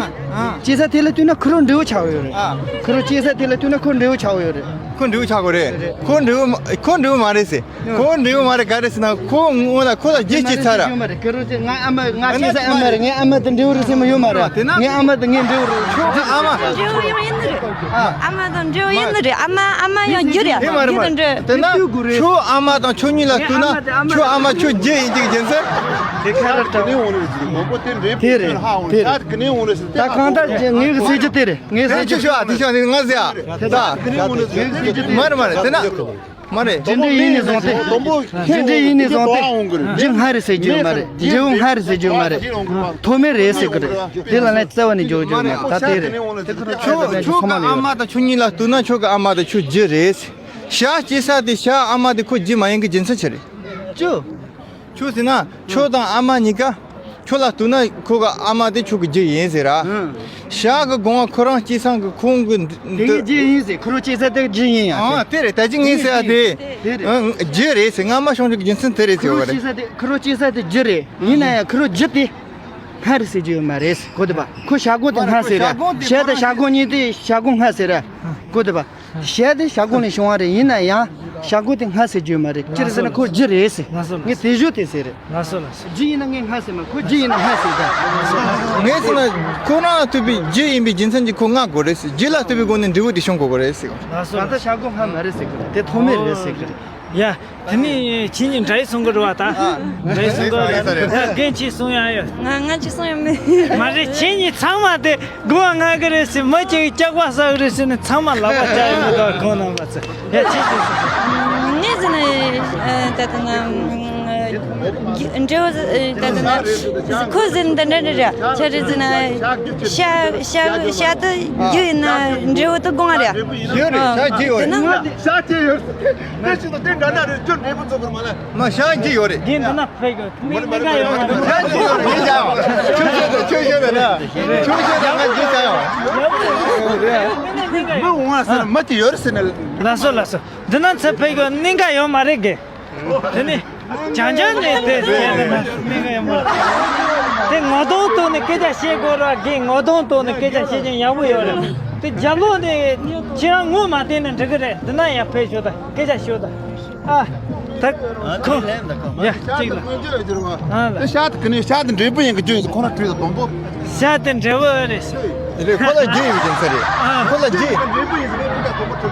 སྐྱེ་ས་དེ་ལ་བཏུགས་ན་ཁོ་རང་འབྲས་བུ་ཆགས་ཡོད་རེད། ཨ། ཁོ་རང་སྐྱེ་ས་དེ་ལ་བཏུགས་ན་ཁོ་འབྲས་བུ་ཆགས་ཡོད་རེད། ཁོ་འབྲས་བུ་ཆགས་གོ་རེད། རེད། ཁོ་འབྲས་བུ་མ་ཁོ་འབྲས་བུ་མ་རེད་ཟེར། ཁོ་འབྲས་བུ་མ་རེད་ག་རེ་ཟེར་ན་ཁོ་སྔོན་ལ་ཁོ་ལ་རྒྱུ་སྐྱེ་ཚར་ར། ཁོ་རང་ང་ང་སྐྱེ་ས་ཨ་མ་རེད། ངའི་ཨ་མ་དེ་འབྲས་བུ་རེད་ཟེར་མ་ཡོད་མ་རེད། དེ་ན་ངའི་ཨ་མ་དེ་ངའི་འབྲས་བུ་རེད། ཁྱོད་ཨ་མ། འབྲས་བུ་ཡང་ཡིན་ནི་རེད། ཨ། ཨ་མ་དང་འབྲས་བུ་ཡིན་ནི་རེད། ཨ་མ་ཨ་མ་ཡང་རྒྱུ་རེད། དེ་མ་རེད་མ་རེད། དེ་ན་ཁྱོད་ཨ་མ་དང་ཁྱོད་གཉིས་ལ་བསྟུན་ན་ཁྱོད་ཨ་མ་ཁྱོད་རྒྱུ་ཡིན་གཅིག་རྒྱུ་མཚན། དེ་ཁ་ར་ཏྲ། དེ་རེད་དེ་རེད། ད་གང་ལྟར་ངའི་གི་ཟེར་རྒྱུ་དེ་རེད། ངའི་ཟེར་རྒྱུ་ཤོག་ཤོག་ཨ། དེ་ཤོག་ནི་ང་ཟེར་ཨ། ད་མ་རེད་མ་རེད། དེ་ན། མ་རེད། རྒྱུ་འབྲས་ཡིན་ནས་བཟུང་སྟེ། རྒྱུ་འབྲས་ཡིན་ནས་བཟུང་སྟེ། རྒྱུ་སྔ་རེད་ཟེར་རྒྱུ་ཡོད་མ་རེད། འབྲས་བུ་སྔ་རེད་ཟེར་རྒྱུ་ཡོད་མ་རེད། ཐོག་མེད་རེད་ཟེར་གི་རེད། དེ་ལ་ནི་རྩ་བ་ནས་འཇོག་རྒྱུ་ཡོད་མ་རེད། ད་དེ་རེད། ཁྱོད་ཁྱོད་ཀྱི་ཨ་མ་དང་ཁྱོད་གཉིས་ལ་བསྟུན་ན་ཁྱོད་ཀྱི་ཨ་མ་དང་ཁྱོད་རྒྱུ་རེད། ཞག་སྐྱེ་ས་དེ་ཞག་ཨ་མ་དེ་ཁོ་རྒྱུ་མ་ཡིན་གི་རྒྱུ་མཚན་ཆི་རེད། ཅོ། ཁྱོད་ཟེར་ན་ཁྱོད་དང་ཨ་མ་གཉིས་ཀ་ཁྱོད་ལ་བསྟུན་ན་ཁོ་གི་ཨ་མ་དེ་ཁྱོད་ཀྱི་རྒྱུ་ཡིན་ཟེར་ར། ཞག་གི་སྒོ་ང་ཁོ་རང་སྐྱེས་སང་གི་ཁོང་གི་དེ་གི་རྒྱུ་ཡིན་ཟེར། ཁོ་རང་སྐྱེས་ས་དེ་རྒྱུ་ཡིན་ཡ། ཨ་དེ་རེད། ད་ཅི་ངས་ཟེར་ཡ་དེ། དེ་རེད། ཨ་རྒྱུ་རེད་ཟེར། ང་མ་ཤོང་ཆོག་གི་རྒྱུ་མཚན་དེ་རེད་ཟེར་བ་རེད། ཁོ་རང་སྐྱེས་ས་དེ་ཁོ་རང་སྐྱེས་ས་དེ་རྒྱུ་རེད། ཡིན་ན་ཡང་ཁོ་རང་རྒྱུ་དེ་སྔ་རེད་ཟེར་རྒྱུ་ཡོད་མ་རེད་ཟེར། གོ་ཐུབ་པ། ཁོ་ཞག་སྒོ་དེ་སྔ་ཟེར་ར། ཞག་དང་ཞག་སྒོ་གཉིས་དེ་ཞག་སྒོ་སྔ་ཟེར་ར། གོ་ཐུབ་པ། ཞག་དེ་ཞག་སྒོ་ནས་བྱུང་བ་རེད། ཡིན་ན་ཡང་ཞག་སྒོ་དེ་སྔ་ཟེར་རྒྱུ་མ་རེད། ཅི་རེད་ཟེར་ན་ཁོ་རྒྱུ་རེད་ཟེར། ལགས་སོ་ལགས་སོ། ངས་དེ་ཞུ་དེ་ཟེར་རེད། ལགས་སོ་ལགས་སོ། རྒྱུ་ཡིན་ན་ངས་སྔ་ཟེར་མ། ཁོ་རྒྱུ་ཡིན་ན་སྔ་ཟེར་ད། ངས་ཟེར་ན་ཁོ་རང་ཐུབ་པའི་རྒྱུ་ཡིན་པའི་རྒྱུ་མཚན་གྱིས་ཁོ་སྔ་དགོས་རེད་ཟེར། རྒྱུ་ལ་ཐུབ་པའི་སྒོ་ནས་འབྲས་བུ་དེ་བྱུང་དགོས་རེད་ཟེར། ལགས་སོ། ད་ལྟ་ཞག་སྒོ་སྔ་མ་རེད་ཟེར་གི་རེད། དེ་ཐོག་མེད་རེད་ཟེར་གི་རེད། ཡ། དེ་ནས་ཁྱེད་གཉིས་འདྲ་ཡི་གསུང་གི་རེད་བ་ད། འདྲ་ཡི་གསུང་གི་རེད་ད། རྒན་གྱིས་གསུང་ཡ་ཡོད། ང་ང་ཅི་གསུང་ཡ་མེད། མ་རེད། ཁྱེད་གཉིས་ཚང་མ་དེ་དགོངས་པ་ང་གི་རེད་ཟེར། མ་ཁྱེད་ཀྱི་སྐྱག་པ་ཟ་གི་རེད་ཟེར་ནས་ཚང་མ་ལག་པ་བཅག་ཡོད་མི་འདུག་ཁོང་རྣམ་པ་ཚོ། ཡ་ཁྱེད་ཀྱིས་གསུང་། ངས་ཟེར་ན་ད་ལྟ་ང་འབྲས་བུ་ད་ལྟ་ན་ཁོ་ཟེར་ན་ད་འདྲ་འདྲ་རེད། ཆ་རེད་ཟེར་ན་ཤ་ཤ་ཤ་དེ་རྒྱུ་ཡིན་ན་འབྲས་བུ་དེ་དགོངས་རེད། ཡོད་རེད། ཤ་རྒྱུ་ཡོད་རེད། དེ་ན་ཤ་རྒྱུ་ཡོད་རེད། དེ་ཞིག་དང་དེ་འདྲ་འདྲ་རེད། ཁྱོད་འབྲས་བུ་ཚོ་གོར་མ་ལ། མ་ཤ་རྒྱུ་ཡོད་རེད། འདི་འདི་ན་ཕེ་གོ་མི་མི་ག་ཡོད་མ་རེད། ཤ་རྒྱུ་ཡོད་རེད། ངས་བྱ་ཡོད། ཁྱོད་ཤ་དང་ཁྱོད་ཤ་དང་ང་རྒྱུ་བྱ་ཡོད། མི་འོང་བ་ཟེར་མ་ཅི་ཡོད་རེད་ཟེར་ནས། ལགས་སོ་ལགས་སོ། འདི་ན་ཚེ་ཕེ་གོ་གནད་འགག་ཡོད་མ་རེད་གི། དེ་ནི་བྱང་ཆ་ནས་དེ་དེ་ནི་གནད་འགག་ཡོད་མ་རེད། དེ་ངོ་གདོང་ཐོག་ནས་སྐད་ཆ་བཤད་དགོས་ར་གི། ངོ་གདོང་ཐོག་ནས་སྐད་ཆ་བཤད་ཀྱང་ཡག་པོ་ཡོད་རེད། དེ་རྒྱབ་ལོགས་ནས་ཁྱེད་རང་ངོ་མ་བསྟན་ན་འགྲིག་གི་རེད། འདི་ན་ཡང་ཕེབས་ཤོག་དང་སྐད་ཆ་ཤོད་དང་། ཨ། ད་ཁོ་ཡ་གཅིག་ལ། ཨ་ལ། དེ་ཤ་དེ་གི་ནི་ཤ་དེ་འབྲས་བུ་ཡིན་གི་རྒྱུ་ཡིན་ཁོ་ན་བྲིས་དང་དང་པོ། ཤ་དེ་འབྲས་བུ་རེད། རེད། ཁོ་ལ་རྒྱུ་ཡོད་ཀྱི་ས་རེད། ཨ། ཁོ་ལ་རྒྱུ།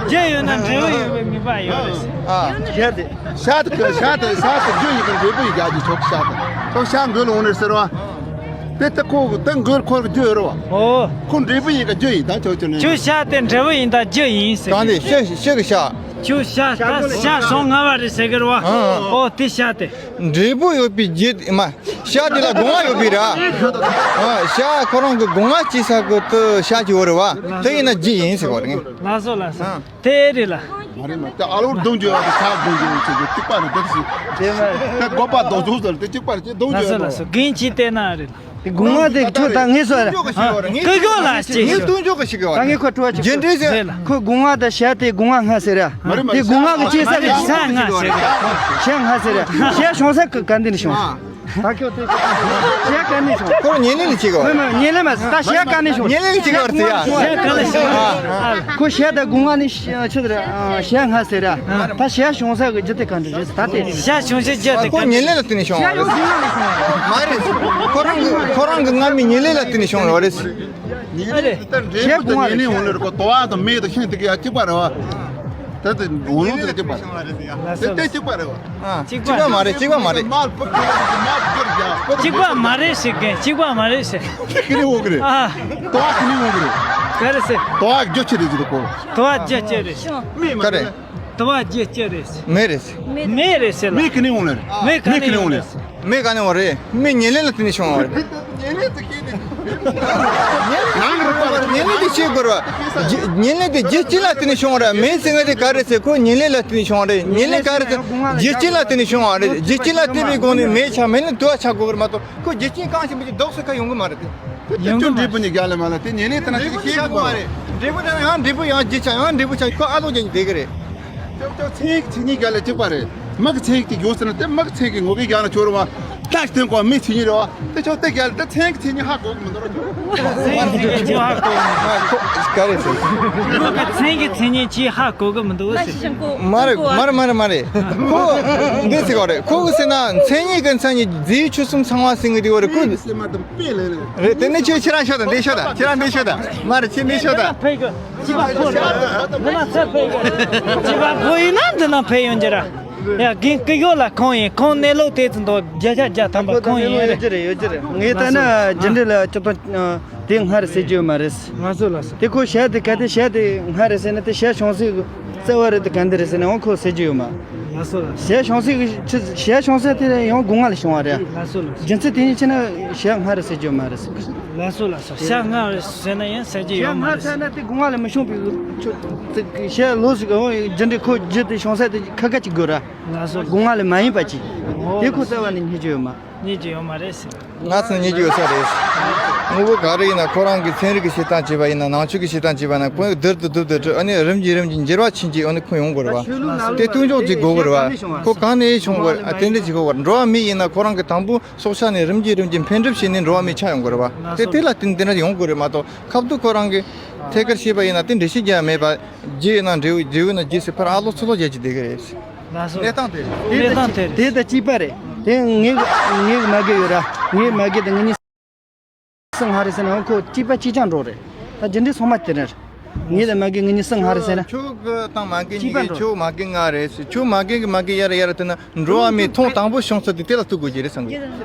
རྒྱུ་ཡོད་ན་འབྲས་བུ་ཡོད་པའི་ངེས་པ་ཡོད་རེད། ཨ། ཤ་དེ། ཤ་དེ་ཤ་དེ་ཤ་དེ་རྒྱུ་ཡིན་གི་འབྲས་བུ་ཡིན་ག་རྒྱུ་ཆོག་ཤ་དེ། ཁོ་ཤ་འགོས་ལ་འོང་ནས་ཟེར་བ། དེ་ལྟ་ཁོ་ད་འགོས་ཁོ་རྒྱུ་ཡོད་རེད་བ། ཨོ། ཁོ་འབྲས་བུ་ཡིན་ག་རྒྱུ་ཡིན་ད་ཆོག་ཆོག་ནས། ཁྱོད་ཤ་དེ་འབྲས་བུ་ཡིན་ད་རྒྱུ་ཡིན་ཟེར། གང་དེ་ཤ་ཤ་གི་ཤ། ཁྱོད་ཤ་ད་ཤ་ཞོ་ལྔ་བ་རེད་ཟེར་གི་རེད་བ། ཨོ་དེ་ཤ་དེ། འབྲས་བུ་ཡོད་པའི་རྒྱུ་མ། ཤ་དེ་ལ་སྒོ་ང་ཡོད་པའི་ར། ཨ། ཤ་ཁོ་རང་གི་སྒོ་ང་སྐྱེས་ས་གི་དུ་ཤ་གི་འོ་རེད་བ། དེ་ཡིན་ན་རྒྱུ་ཡིན་ཟེར་བ་རེད། ལགས་སོ་ལགས་སོ། ཨ། དེ་རེད་ལ། མ་རེད་མ། དེ་ཨ་ལོ་རྡུང་རྒྱུ་ཡོད་དེ་ཤ་རྡུང་རྒྱུ་ཡོད་ཟེར་རྒྱུ་གཅིག་པ་རེད། དེ་ཞིག་དེ་མ་རེད། དེ་སྒོ་པ་རྡོ་རྫོང་ཟེར་དེ་གཅིག་པ་རེད། དེ་རྡུང་རྒྱུ་ཡོད་དོ། ལགས་སོ་ལགས་སོ། རྒན་གྱིས་བལྟས་ན་རེད། དེ་སྒོ་ང་དེ་ཁྱོད་ད་ངས་སོ་ར། ཀི་ཀོ་ལ་ཅི་ངས་ཤོད། སྟོན་ཆོག་གི་ཞིག་གི་བ། ད་ངས་ཁོ་སྤྲོ་བ་ཅིག་རྒྱུ་འབྲས་ཟེར། རེད་ལ། ཁོ་སྒོ་ང་དང་ཤ་དེ་སྒོ་ང་སྔ་ཟེར་ར། མ་རེད་མ་རེད། དེ་སྒོ་ང་གི་སྐྱེས་ས་གི་ཤ་སྔ་ཟེར་ར། ཤ་སྔ་ཟེར་ར། ཤ་བྱུང་ས་གི་ག་འདི་ནས་བྱུང་། ད་ཁྱོད་དེ་ཤ་ག་ནས་བྱུང་། ཁོ་ཉེ་ལེ་ལ་ཅིག་གི་བ། མ་མ་ཉེ་ལེ་མ་ཟེར། ད་ཤ་ག་ནས་བྱུང་། ཉེ་ལེ་ལ་ཅིག་གི་བ་ཟེར་ཡ། ཤ་ག་ནས་བྱུང་། ཁོ་ཤ་དང་སྒོ་ང་ནས་ཤ་ཆི་ཟེར་ར། ཤ་སྔ་ཟེར་ར། ད་ཤ་བྱུང་ས་གི་རྒྱུ་དེ་ག་འདྲ་རེད་ད་དེ། ཤ་བྱུང་ས་རྒྱུ་དེ་ཁོ་ག་ཉེ་ལེ་ལ་བརྟེན་ནས་བྱུང་བ་རེད། མ་རེད། ཁོ་རང་གི་ཁོ་རང་གི་སྔ་མའི་ཉེ་ལེ་ལ་བརྟེན་ནས་བྱུང་བ་རེད། ཉེ་ལེ་དེ་ལྟར་འབྲས་བུ་དང་ཉེ་ལེ་འོང་ལེ་རེད་ཁོ། དོ་བ་དང་མེ་དང་ཤིང་དེ་ག་ཡ་གཅིག་པ་རེད་བ། ད་དེ་འོང་ལུགས་དེ་གཅིག་པ་རེད། དེ་དེ་གཅིག་པ་རེད་བ། ཨ། གཅིག་པ་མ་རེད། གཅིག་པ་མ་རེད། མར་བུ་ཁྱེར་མར་བུ་ཁྱེར་རྒྱ། གཅིག་པ་མ་རེད་ཟེར་མཁན་གཅིག་པ་མ་རེད་ཟེར། ཁེ་ནི་འོང་གི་རེད། ཨ། དོ་བ་ཁེ་ནི་འོང་གི་རེད། ག་རེ་ཟེར། དོ་བ་རྒྱུ་ཆི་རེད་ཟེར་གོ། དོ་བ་རྒྱུ་ཆི་རེད་ཟེར། མེ་མ་ག་རེད། རེད། དོ་བ་རྒྱུ་ཆི་རེད་ཟེར། མེ་རེད་ཟེར། མེ་རེད་ཟེར་ལ། མེ་ཁེ་ནི་འོང་ལེ་རེད། མེ་ག་ནས་འོང་རེད། མེ་ཉེ་ལེ་ལ་བརྟེན་ནས་བྱུང་བ་རེད། ཉེ་ལེ་དེ་ཤེས་དགོས་རེད་བ། ཉེ་ལེ་དེ་རྒྱུ་རྐྱེན་ལ་བརྟེན་ནས་བྱུང་བ་རེད། མེ་ཟེར་མཁན་དེ་ག་རེ་ཟེར། ཁོ་ཉེ་ལེ་ལ་བརྟེན་ནས་བྱུང་བ་རེད། ཉེ་ལེ་ག་རེ་ཟེར། རྒྱུ་རྐྱེན་ལ་བརྟེན་ནས་བྱུང་བ་རེད། རྒྱུ་རྐྱེན་ལ་བརྟེན་པའི་སྒོ་ནས་མེ་ཆགས། མེ་ནི་དུ་བ་ཆགས་དགོས་ཀྱི་རེད་མ་གཏོགས། ཁོ་རྒྱུ་རྐྱེན་གང་ཞིག་མི་ཅིག་ལྡོག་ས་ཁ་ཡོང་གི་མ་རེད་དེ། དེ་ཡོང་གི་མ་རེད། འབྲས་བུ་ནི་རྒྱ་ལ་མ་ལ་དེ་ཉེ་ལེ་དེ་ན་ཅིག་ཤེས་དགོས་མ་རེད། འབྲས་བུ་དེ་ཡང་འབྲས་བུ་ཡང་རྒྱུ་ཆགས། ཡང་འབྲས་བུ་ཆགས། ཁོ་ཨ་ལོ་རྒྱ་ནི་བསྡད་ཀྱི་རེད། ཅོག་ཅོག་མཚན་ཉིད་ཀྱི་མཚན་ཉིད་རྒྱ་ལ་གཅིག་པ་རེད། མི་གི་མཚན་ཉིད་ཀྱི་ཡོད་ཟེར་ན་དེ་མི་གི་མཚན་ཉིད་ཀྱི་ངོ་གི་རྒྱ་ལ་ཁྱོད་རེད་བ། ད་སྟོན་གོ་མི་མཚན་ཉིད་རེད་བ། དེ་ཆོག་དེ་རྒྱ་ལ་དེ་མཚན་གྱི་མཚན་ཉིད་ཧ་གོ་གི་མི་འདུག་ར། མཚན་གྱི་མཚན་ཉིད་ཅི་ཧ་གོ་གི་མི་འདུག་ག་རེ་ཟེར། ཁོ་གི་མཚན་གྱི་མཚན་ཉིད་ཅི་ཧ་གོ་གི་མི་འདུག་ཟེར། མ་རེད་མ་རེད་མ་རེད་མ་རེད། ཁོ་འདི་ཟེར་གོ་རེད། ཁོ་གི་ཟེར་ན་མཚན་ཉིད་ཀྱི་མཚན་ཉིད་རྫས་ཆོས་གསུམ་ཚང་བ་ཟེར་གི་དེ་བ་རེད། ཁོ་རེད། དེ་ནས་ཁྱོད་ཁྱེད་རང་ཤོད་དང་འདི་ཤོད་དང་། ཁྱེད་རང་འདི་ཤོད་དང་། མ་རེད། ཁྱེད་འདི་ཤོད་དང་། ཕེབས་གི། བྱིས་པ་ཕོ་ཡིན་ན་འདི་ན་ཕེབས་ཡོང་གི་ར། ཡ་རྒན་ཀི་ཡོ་ལ་ཁོང་ཡིན། ཁོང་གནས་ལུགས་དེ་ཚོ་འདུག་བརྒྱ་ཆ་བརྒྱ་ཐམ་པ་ཁོང་ཡིན་རེད། ཡོད་ཀྱི་རེད། ཡོད་ཀྱི་རེད། ངས་ལྟ་ན་རྒྱུ་འབྲས་ལ་སྤྱིར་བཏང་དེ་སྔ་རེད་ཟེར་རྒྱུ་ཡོད་མ་རེད། ང་ཚོ་ལ་ཟེར། དེ་ཁོ་བྱས་དེ་གལ་ཏེ་བྱས་དེ་སྔ་རེད་ཟེར་ན་དེ་བྱས་བྱུང་སྲིད་གི། རྩ་བ་རེད་དེ་ག་འདི་རེད་ཟེར་ན་ཡང་ཁོ་ཟེར་རྒྱུ་ཡོད་མ། ལགས་སོ་ལགས་སོ། ཞལ་བྱང་སེ་གི་ཆི་ཞལ་བྱང་སེ་དེ་ཡང་སྒོ་ང་ལ་བྱུང་བ་རེད། ལགས་སོ་ལགས་སོ། རྒྱུ་མཚན་དེ་ཉིད་ཆི་ན་ཞལ་སྔ་རེད་ཟེར་རྒྱུ་མ་རེད་ཟེར། ལགས་སོ་ལགས་སོ། ཞལ་སྔ་རེད་ཟེར་ན་ཡང་ཟེར་རྒྱུ་ཞལ་ཡོད་མ་སྔ་རེད་ཟེར་ཟེར། ན་དེ་སྒོ་ང་ལ་མི་བྱུང་བའི་ཆོ་ཞལ་ལོ་ཟིག་གི་རྒྱུ་འབྲས་ཁོ་རྒྱུ་དེ་བྱང་སེ་དེ་ཁ་ཁ་ཅིག་དགོས་ར། ལགས་སོ། སྒོ་ང་ལ་མ་ཡིན་པ་ཅིག་ཨོ་དེ་ཁོ་རྩ་བ་ནས་རྙེད་རྒྱུ་ཡོད་མ། རྙེད་རྒྱུ་ཡོད་མ་རེད་ཟེར། ང་ཚོ་རྙེད་རྒྱུ་ཡོད་ས་རེད། དངོས་པོ་ག་རེ་ཡིན་ན་ཁོ་རང་གི་ཚན་རིག་གི་བྱེད་སྟངས་བྱས་པ་ཡིན་ན་ནང་ཆོས་ཀྱི་བྱེད་སྟངས་བྱས་པ་ཡིན་ན་ཁོ་རྡུལ་དུ་རྡུལ་དུ་དྲི་ཨ་ནི་རིམ་གྱིས་རིམ་གྱིས་འགྱུར་བ་ཕྱིན་གྱིས་ཨ་ནི་ཁོ་ཡོང་དགོས་རེད་བ། དེ་སྟོན་ཆོག་ཅིག་དགོས་ཀྱི་རེད་བ། ཁོ་གང་ནས་བྱུང་དགོས་ཨ་དེ་འདྲ་ཅིག་དགོས་པ་འགྲོ་བ་མི་ཡིན་ན་ཁོ་རང་གི་དང་པོ་སྲོག་ཆགས་ནས་རིམ་གྱིས་རིམ་གྱིས་འཕེལ་འགྲིབ་བྱས་ནས་འགྲོ་བ་མི་ཆགས་ཡོང་དགོས་རེད་བ། དེ་དེ་ལ་བརྟེན་དེ་འདྲ་ཡོང་དགོས་རེད་མ་གཏོགས་ཁ་ཐུག་ཁོ་རང་གི་ཐད་ཀར་བཤད་པ་ཡིན་ན་དེ་འགྲེལ་བཤད་རྒྱག་ཡ་མེད་པ། རྗེས་ཡིན་ན་འབྲས་བུ་འབྲས་བུ་ན་རྗེས་སུ་ཕར་ཨ་ལོ་ཚུར་ལོ་རྒྱག་གི་བསྡད་གི་རེད། ལགས་སོ། གནས་སྟངས་དེ་རེད། གནས་སྟངས་དེ་རེད། དེ་ད་གཅིག་པ་རེད། དེ་ངའི་ངའི་མ་གི་ཡོད་ར། ངའི་མ་གི་དེ་ངེད་གཉིས་སུ་སྔ་རེད་ཟེར་ན་ཁོ་གཅིག་པ་གཅིག་རྐྱང་འགྲོ་རེད། ད་རྒྱུ་འབྲས་ཚང་མ་དེ་རེད། ངེད་དང་མ་གི་ངེད་གཉིས་སུ་སྔ་རེད་ཟེར་ན། ཁྱོད་གི་དང་མ་གི་གཅིག་པ་གཉིས་གི་འགྲོ། ཁྱོད་མ་གི་ང་རེད་ཟེར། ཁྱོད་མ་གི་གི་མ་གི་ཡ་ར་ཡ་ར་དེ་ན་འགྲོ་བ་མིའི་ཐེངས་དང་པོ་བྱུང་ས་དེ་དེ་ལ་ཐུག་དགོས་ཀྱི་རེད་བསམ་གི།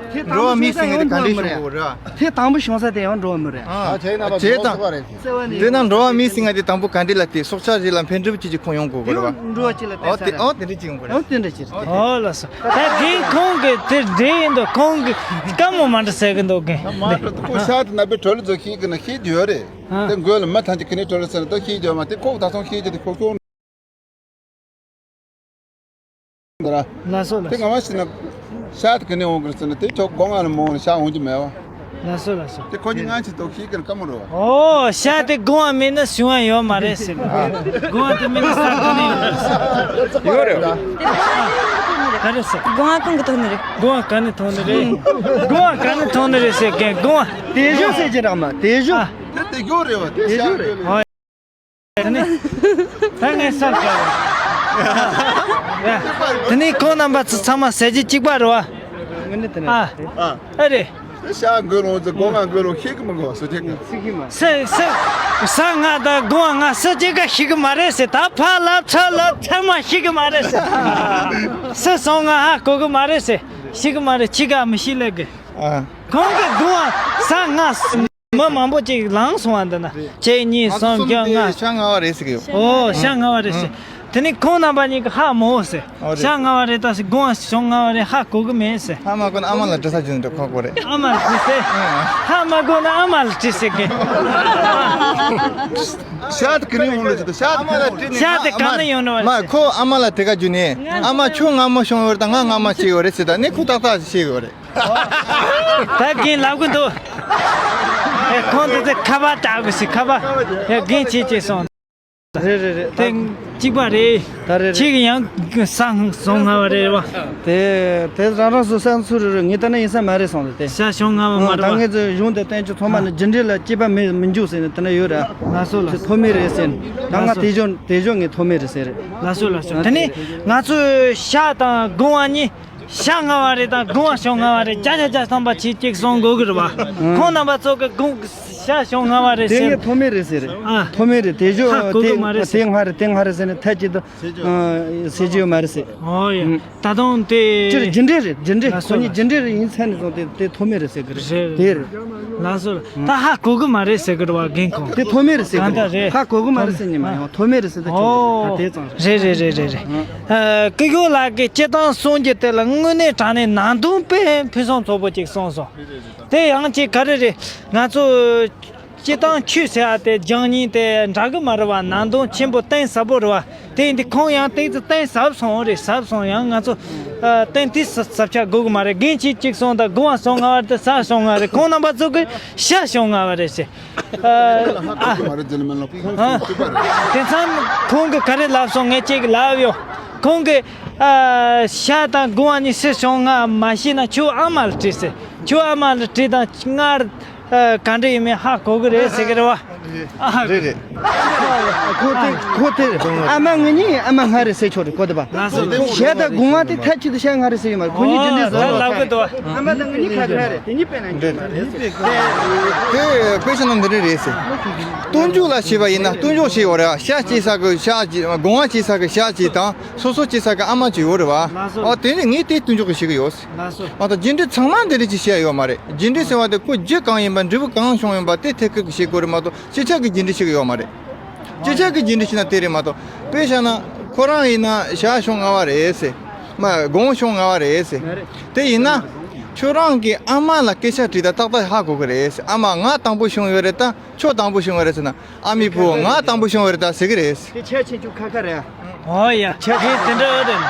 འགྲོ་བ་མིའི་སེམས་ངན་དེ་ག་འདྲས་བྱུང་དགོས་རེད། ཐེངས་དང་པོ་བྱུང་ས་དེ་ཡང་འགྲོ་བ་མི་རེད། ཨ། བྱས་ཙང་། དེ་ན་འགྲོ་བ་མིའི་སེམས་ངན་དེ་དང་པོ་ག་འདྲས་ལ་དེ་སྲོག་ཆགས་ཞིག་ལ་འཕེལ་འགྲིབ་བྱེད་ཀྱི་ཁོང་ཡོང་དགོས་གི་རེད་བ། འགྲོ་བ་ཅིག་ལ་ཨོ་དེ་ཨོ་དེ་འདྲས་ཅིག་ཡོང་གི་རེད། ཨོ་དེ་འདྲས་ཅིག་རེད། ཨོ་ལགས་སོ། ད་རྒན་ཁོང་གི་དེ་འདྲས་ཡིན་འདུག་ཁོང་གི་བཀའ་མོ་མ་འདྲ་ཟེར་གི་འདུག་གི། ད་མ་འགྲོ་ཁོ་ཤག་དེ་ན་པའི་གྲོ་ལི་ཚོ་ཤེས་གི་ན་ཤེས་རྒྱུ་ཡོད་རེད། ཨ། དེ་མགོ་ལ་མི་ཐང་ཅིག་གི་ནས་གྲོ་ལི་ཟེར་ན་ད་ཤེས་རྒྱུ་ཡོད་མ་དེ་ཁོ་ད་སོང་ཤེས་རྒྱུ་དེ་ཁོ་ཁྱོད། འདི་ར། ལགས་སོ་ལགས་སོ། དེ་ང་མ་ཤི་ན། ཤག་དེ་ག་ནས་འོང་གི་རེད་ཟེར་ན་དེ་ཁྱོད་སྒོ་ང་ལ་མ་འོང་ན་ཤག་འོང་རྒྱུ་མེད་བ། ལགས་སོ་ལགས་སོ། དེ་ཁོ་གཉིས་ང་ཅི་ཐོག་ཤེས་ཀྱི་ན་ཀ་མོ་རོ་བ། ཨོ་ཤག་དེ་སྒོ་ང་མེད་ན་བྱུང་བ་ཡོད་མ་རེད་ཟེར། སྒོ་ང་དེ་མེད་ན་ས་ག་ནས་ཡོང་གི་རེད་ཟེར། ཡོད་རེད་བ། ག་རེ་ཟེར། སྒོ་ང་གང་གི་ཐོག་ནས་རེད། སྒོ་ང་ག་ནས་ཐོག་ནས་རེད། སྒོ་ང་ག་ནས་ཐོག་ནས་རེད་ཟེར་མཁན་སྒོ་ང་། དེ་ཞོ་ཟེར་གྱི་རང་མ་དེ་ཞོ། ཨ། དེ་དེ་ཞོ་རེད་བ་དེ་ཞོ་རེད། ཨོ། དེ་ནི། ད་ངས་བསམ་སོང་། དེ་ནི་ཁོང་རྣམ་པ་ཚོ་ཚང་མ་ཟས་རྒྱུ་གཅིག་པ་རེད་བ། ཨ། ཨ་རེད། ཤག་མགོ་ལོང་ཚེ་སྒོ་ང་མགོ་ལོང་ཤེས་ཀྱི་མི་དགོས་སུ་ཁྱེད་ཀྱི། སུ་ཁྱེད་མ། སུ་སུ། ས་ང་དང་སྒོ་ང་སུ་གཅིག་ག་ཤེས་ཀྱི་མ་རེད་ཟེར། ད་ཕ་ལ་ཚ་ལ་ཚ་མ་ཤེས་ཀྱི་མ་རེད་ཟེར། སུ་སོང་ང་ཧ་གོ་གི་མ་རེད་ཟེར། ཤེས་ཀྱི་མ་རེད་ཁྱི་ག་མི་ཤེས་ལེ་གི། ཨ། ཁོང་གི་སྒོ་ང་ས་ང་། མི་མང་པོ་ཅིག་ལངས་སོང་བ་འདི་ན། གཅིག་གཉིས་གསུམ་བརྒྱད་ལྔ། ཤག་ལྔ་བ་རེད་ཟེར་གི་ཡོད། ཨོ་ཤག་ལྔ་བ་རེད་ཟེར། དེ་ནས་ཁོང་རྣམ་པ་གཉིས་ཀྱི་ཧ་མ་གོ་ཟེར། ཨོ་རེད། ཤག་ལྔ་བ་རེད་ད་ཟེར། དགོངས་ཤག་ལྔ་བ་རེད་ཧ་གོ་གི་མེད་ཟེར། ཧ་མ་གོ་ན་ཨ་མ་ལ་དྲི་ས་བྱུང་འདྲ་ཁོག་པོ་རེད། ཨ་མ་ལ་དྲི་ཟེར། ཧ་མ་གོ་ན་ཨ་མ་ལ་དྲི་ཟེར་གི། ཤག་དེ་ག་ནས་ཡོང་ལ་ཟེར་ད་ཤག་དེ་ག་ནས་ཡོང་ནི་བ་ཟེར། མ་ཁོ་ཨ་མ་ལ་དྲི་ག་རྒྱུ་ནས་ཨ་མ་ཁྱོད་ངར་མ་བྱུང་ཡོད་རེད་ད་ང་ངར་མ་བྱས་ཡོད་རེད་ཟེར་ད་ནས་ཁོ་ཏག་ཏག་ཅིག་བྱས་ཡོད་རེད། ད་རྒན་ལབ་གི་འདུག་ཨེ་ཁོང་དེ་ཚོ་ཁ་པར་བཏང་དགོས་ཟེར་ཁ་པར། ཡ་རྒན་ཁྱེད་ཅེས་སོང་། རེད་རེད་རེད། དེ་གཅིག་པ་རེད། ད་རེད་རེད། ཁྱེད་ཀྱི་ཡང་ས་སོང་ང་བ་རེད་བ། དེ་དེ་རང་རང་སོ་སང་ཚུར་རེད་ངས་ད་ནི་ཡིན་ས་མ་རེད་སོང་དེ། ཤག་ཤོང་ང་བ་མ་ད་རེད་བ། ངས་ཚོ་གཞུང་དེ་བསྟན་ཆོས་ཚང་མ་ནི་རྒྱུ་འབྲས་ལ་སྐྱེས་པ་མེད་མི་འཇུག་ཟེར་ནས་དེ་ན་ཡོད་ར། ལགས་སོ་ལགས་སོ། ཐོག་མེད་རེད་ཟེར་ནས་ད་ང་དེ་ལྗོན་དེ་ལྗོན་ངས་ཐོག་མེད་རེད་ཟེར་རེད། ལགས་སོ་ལགས་སོ། དེ་ནས་ང་ཚོས་ཤག་དང་དགོངས་པ་གཉིས། ཤག་ལྔ་བ་རེ་དང་དགུང་བ་ཤོག་ལྔ་བ་རེ་བརྒྱ་ཆ་བརྒྱ་ཐམ་པ་ཆེ་གཅིག་གསུང་དགོས་ཀྱི་རེད་བ། ཁོང་རྣམ་པ་ཚོ་གི་དགུང་ཤག་ཤོག་ལྔ་བ་རེ་དེ་ཟེར། ངས་ཐོག་མེད་རེད་ཟེར། ཨ། ཐོག་མེད་རེད་དེ་ཞོ་ཧ་གོ་གི་མ་རེད་དེ་ཟེར། ལྔ་རེད་དེ་ལྔ་རེད་ཟེར་ནས་ཐད་ཀྱི་དུ་ཟེར་གྱི་ཡོད་མ་རེད་ཟེར། ཨོ་ཡ། ད་དུང་དེ་ཅི་རེད་རྒྱུ་འབྲས་རེད་རྒྱུ་འབྲས། ལགས་སོ་ཁོ་གཉིས་རྒྱུ་འབྲས་རེད་ཡིན་ཚད་ནས་བཟུང་སྟེ་དེ་ཐོག་མེད་རེད་ཟེར་གི་རེད། རེད་དེ་རེད། ལགས་སོ། ད་ཧ་གོ་གི་མ་རེད་ཟེར་གི་རེད་བ་རྒན་ཁོང་། དེ་ཐོག་མེད་རེད་ཟེར་གི་གང་ལྟར་རེད། རེད་ཧ་གོ་གི་མ་རེད་ཟེར་ཉི་མ་ཡང་ཐོག་མེད་རེད་ཟེར་ད་ཆོག་གི་རེད་ད་དེ་ཙང་རེད། རེད་རེད་རེད་རེད། ཨ། སྐུ་ཞབས་ལགས་ཀྱིས་སྤྱིར་བཏང་གསུང་རྒྱུ་དེ་ལ་དངོས་གནས་དྲང་གནས་ནང་དོན་དཔེ་ཕུན་སུམ་ཚོགས་པོ་ཅིག་གསུངས་སོང་། དེ་ཡང་ཅིག་ག་རེ་རེད། ང་ཚོ་སྤྱིར་བཏང་ཆོས་ཟེར་བ་དེ་སྦྱང་ཉིན་དེ་འདྲ་གི་མ་རེད་བ། ནང་དོན་ཆེན་པོ་གཏིང་ཟབ་པོ་རེད་བ། དེ་ཡིན་དུས་ཁོང་ཡང་ཏོག་ཙམ་གཏིང་ཟབ་སོང་རེད། ཟབ་སོང་ཡང་ང་ཚོ་ཨ་གཏིང་དེ་ཟབ་ཟབ་ཆགས་དགོས་གི་མ་རེད། རྒན་གྱིས་གཅིག་གསུངས་དང་དགུང་བ་ཤོག་ལྔ་བ་རེད་དང་ས་ཤོག་ལྔ་རེད། ཁོང་རྣམ་པ་ཚོ་གི་ཤག་ཤོག་ལྔ་བ་རེད་ཟེར། ཨ། ཨ། དེ་མཚམས་ཁོང་གིས་ག་རེ་ལབ་སོང་ངས་ཅིག་ལབ་ཡོད། ཁོང་གིས་ཨ་ཤག་དང་དགུང་བ་གཉིས་སུ་བྱུང་ང་མ་ཤེས་ན་ཁྱོད་ཨ་མ་ལ་དྲིས་ཟེར། ཁྱོད་ཨ་མ་ལ་དྲིས་དང་སྔར་ཨ་ག་འདྲ་ཡིན་མིན་ཧ་གོ་གི་རེད་ཟེར་གི་རེད་བ། ཨ། རེད་རེད། ཁོ་དེ་ཁོ་དེ་ཨ་མ་ང་གཉིས་ཨ་མ་སྔ་རེད་ཟེར་ཆོག་རེད་གོ་དེ་པ། ལགས་སོ། ཤག་དང་དགུང་བ་དེ་ཐད་ཀྱི་དུ་ཤག་སྔ་རེད་ཟེར་ཡོད་མ་རེད། ཁོ་གཉིས་དེ་འདྲས་ཟེར་ལབ་གི་འདུག་ཨ་མ་དང་ང་གཉིས་ཁ་ཁ་རེད། དེ་གཉིས་དཔེ་ན་འགྲིག་མ་རེད། དེ་དཔེ་ཆ་ནང་འདི་འདྲ་རེད་ཟེར། སྟོན་མཇུག་ལ་བྱས་པ་ཡིན་ན་སྟོན་མཇུག་བྱས་ཡོད་རེད་བ། ཤག་བྱས་ས་གི་ཤག་བྱས་དགུང་བ་བྱས་ས་གི་ཤག་བྱས་དང་སོ་སོ་བྱས་ས་གི་ཨ་མ་བྱས་ཡོད་རེད་བ། ལགས་སོ། ཨ་དེ་ནི་ངས་དེ་སྟོན་མཇུག་གི་བྱེད་གི་ཡོད། ལགས་སོ། མ་གཏོགས་རྒྱུ་འབྲས་ཚང་མ་འདི་འདྲ་ཅིག་བཤད་ཡོད་མ་རེད། རྒྱུ་འབྲས་ཟེར་བ་དེ་ཁོ་རྒྱུ་གང་ཡིན་པ་འབྲས་བུ་གང་བྱུང་ཡིན་པ་དེ་ཐད་ཀར་གྱི་བཤད་དགོས་རེད་མ་གཏོགས་སྤྱི་ཁྱབ་ཀྱི་རྒྱུ་འབྲས་བཤད་གི་ཡོད་མ་རེད། སྤྱི་ཁྱབ་ཀྱི་རྒྱུ་འབྲས་བྱས་ན་དེ་རེད་མ་གཏོགས། དཔེ་བཞག་ན་ཁོ་རང་ཡིན་ན་ཞག་ཤོང་ང་བ་རེད་ཟེར། མ་དགོང་ཤོང་ང་བ་རེད་ཟེར། དེ་ཡིན་ན་ཁྱོད་རང་གི་ཨ་མ་ལ་སྐད་ཆ་དྲིས་ད་ཏག་ཏག་ཧ་གོ་གི་རེད་ཟེར། ཨ་མ་ང་དང་པོ་ཤོང་ཡོད་རེད་ད། ཁྱོད་དང་པོ་ཤོང་བ་རེད་ཟེར་ན། ཨ་མའི་བུ་ང་དང་པོ་ཤོང་བ་རེད་ད་ཟེར་གི་རེད། དེ་ཁྱད་ཆེ་ཆུ་ཁ་ཁ་རེད། ཨོ་ཡ་ཁྱད་དེ་དེ་འདྲ་རེད།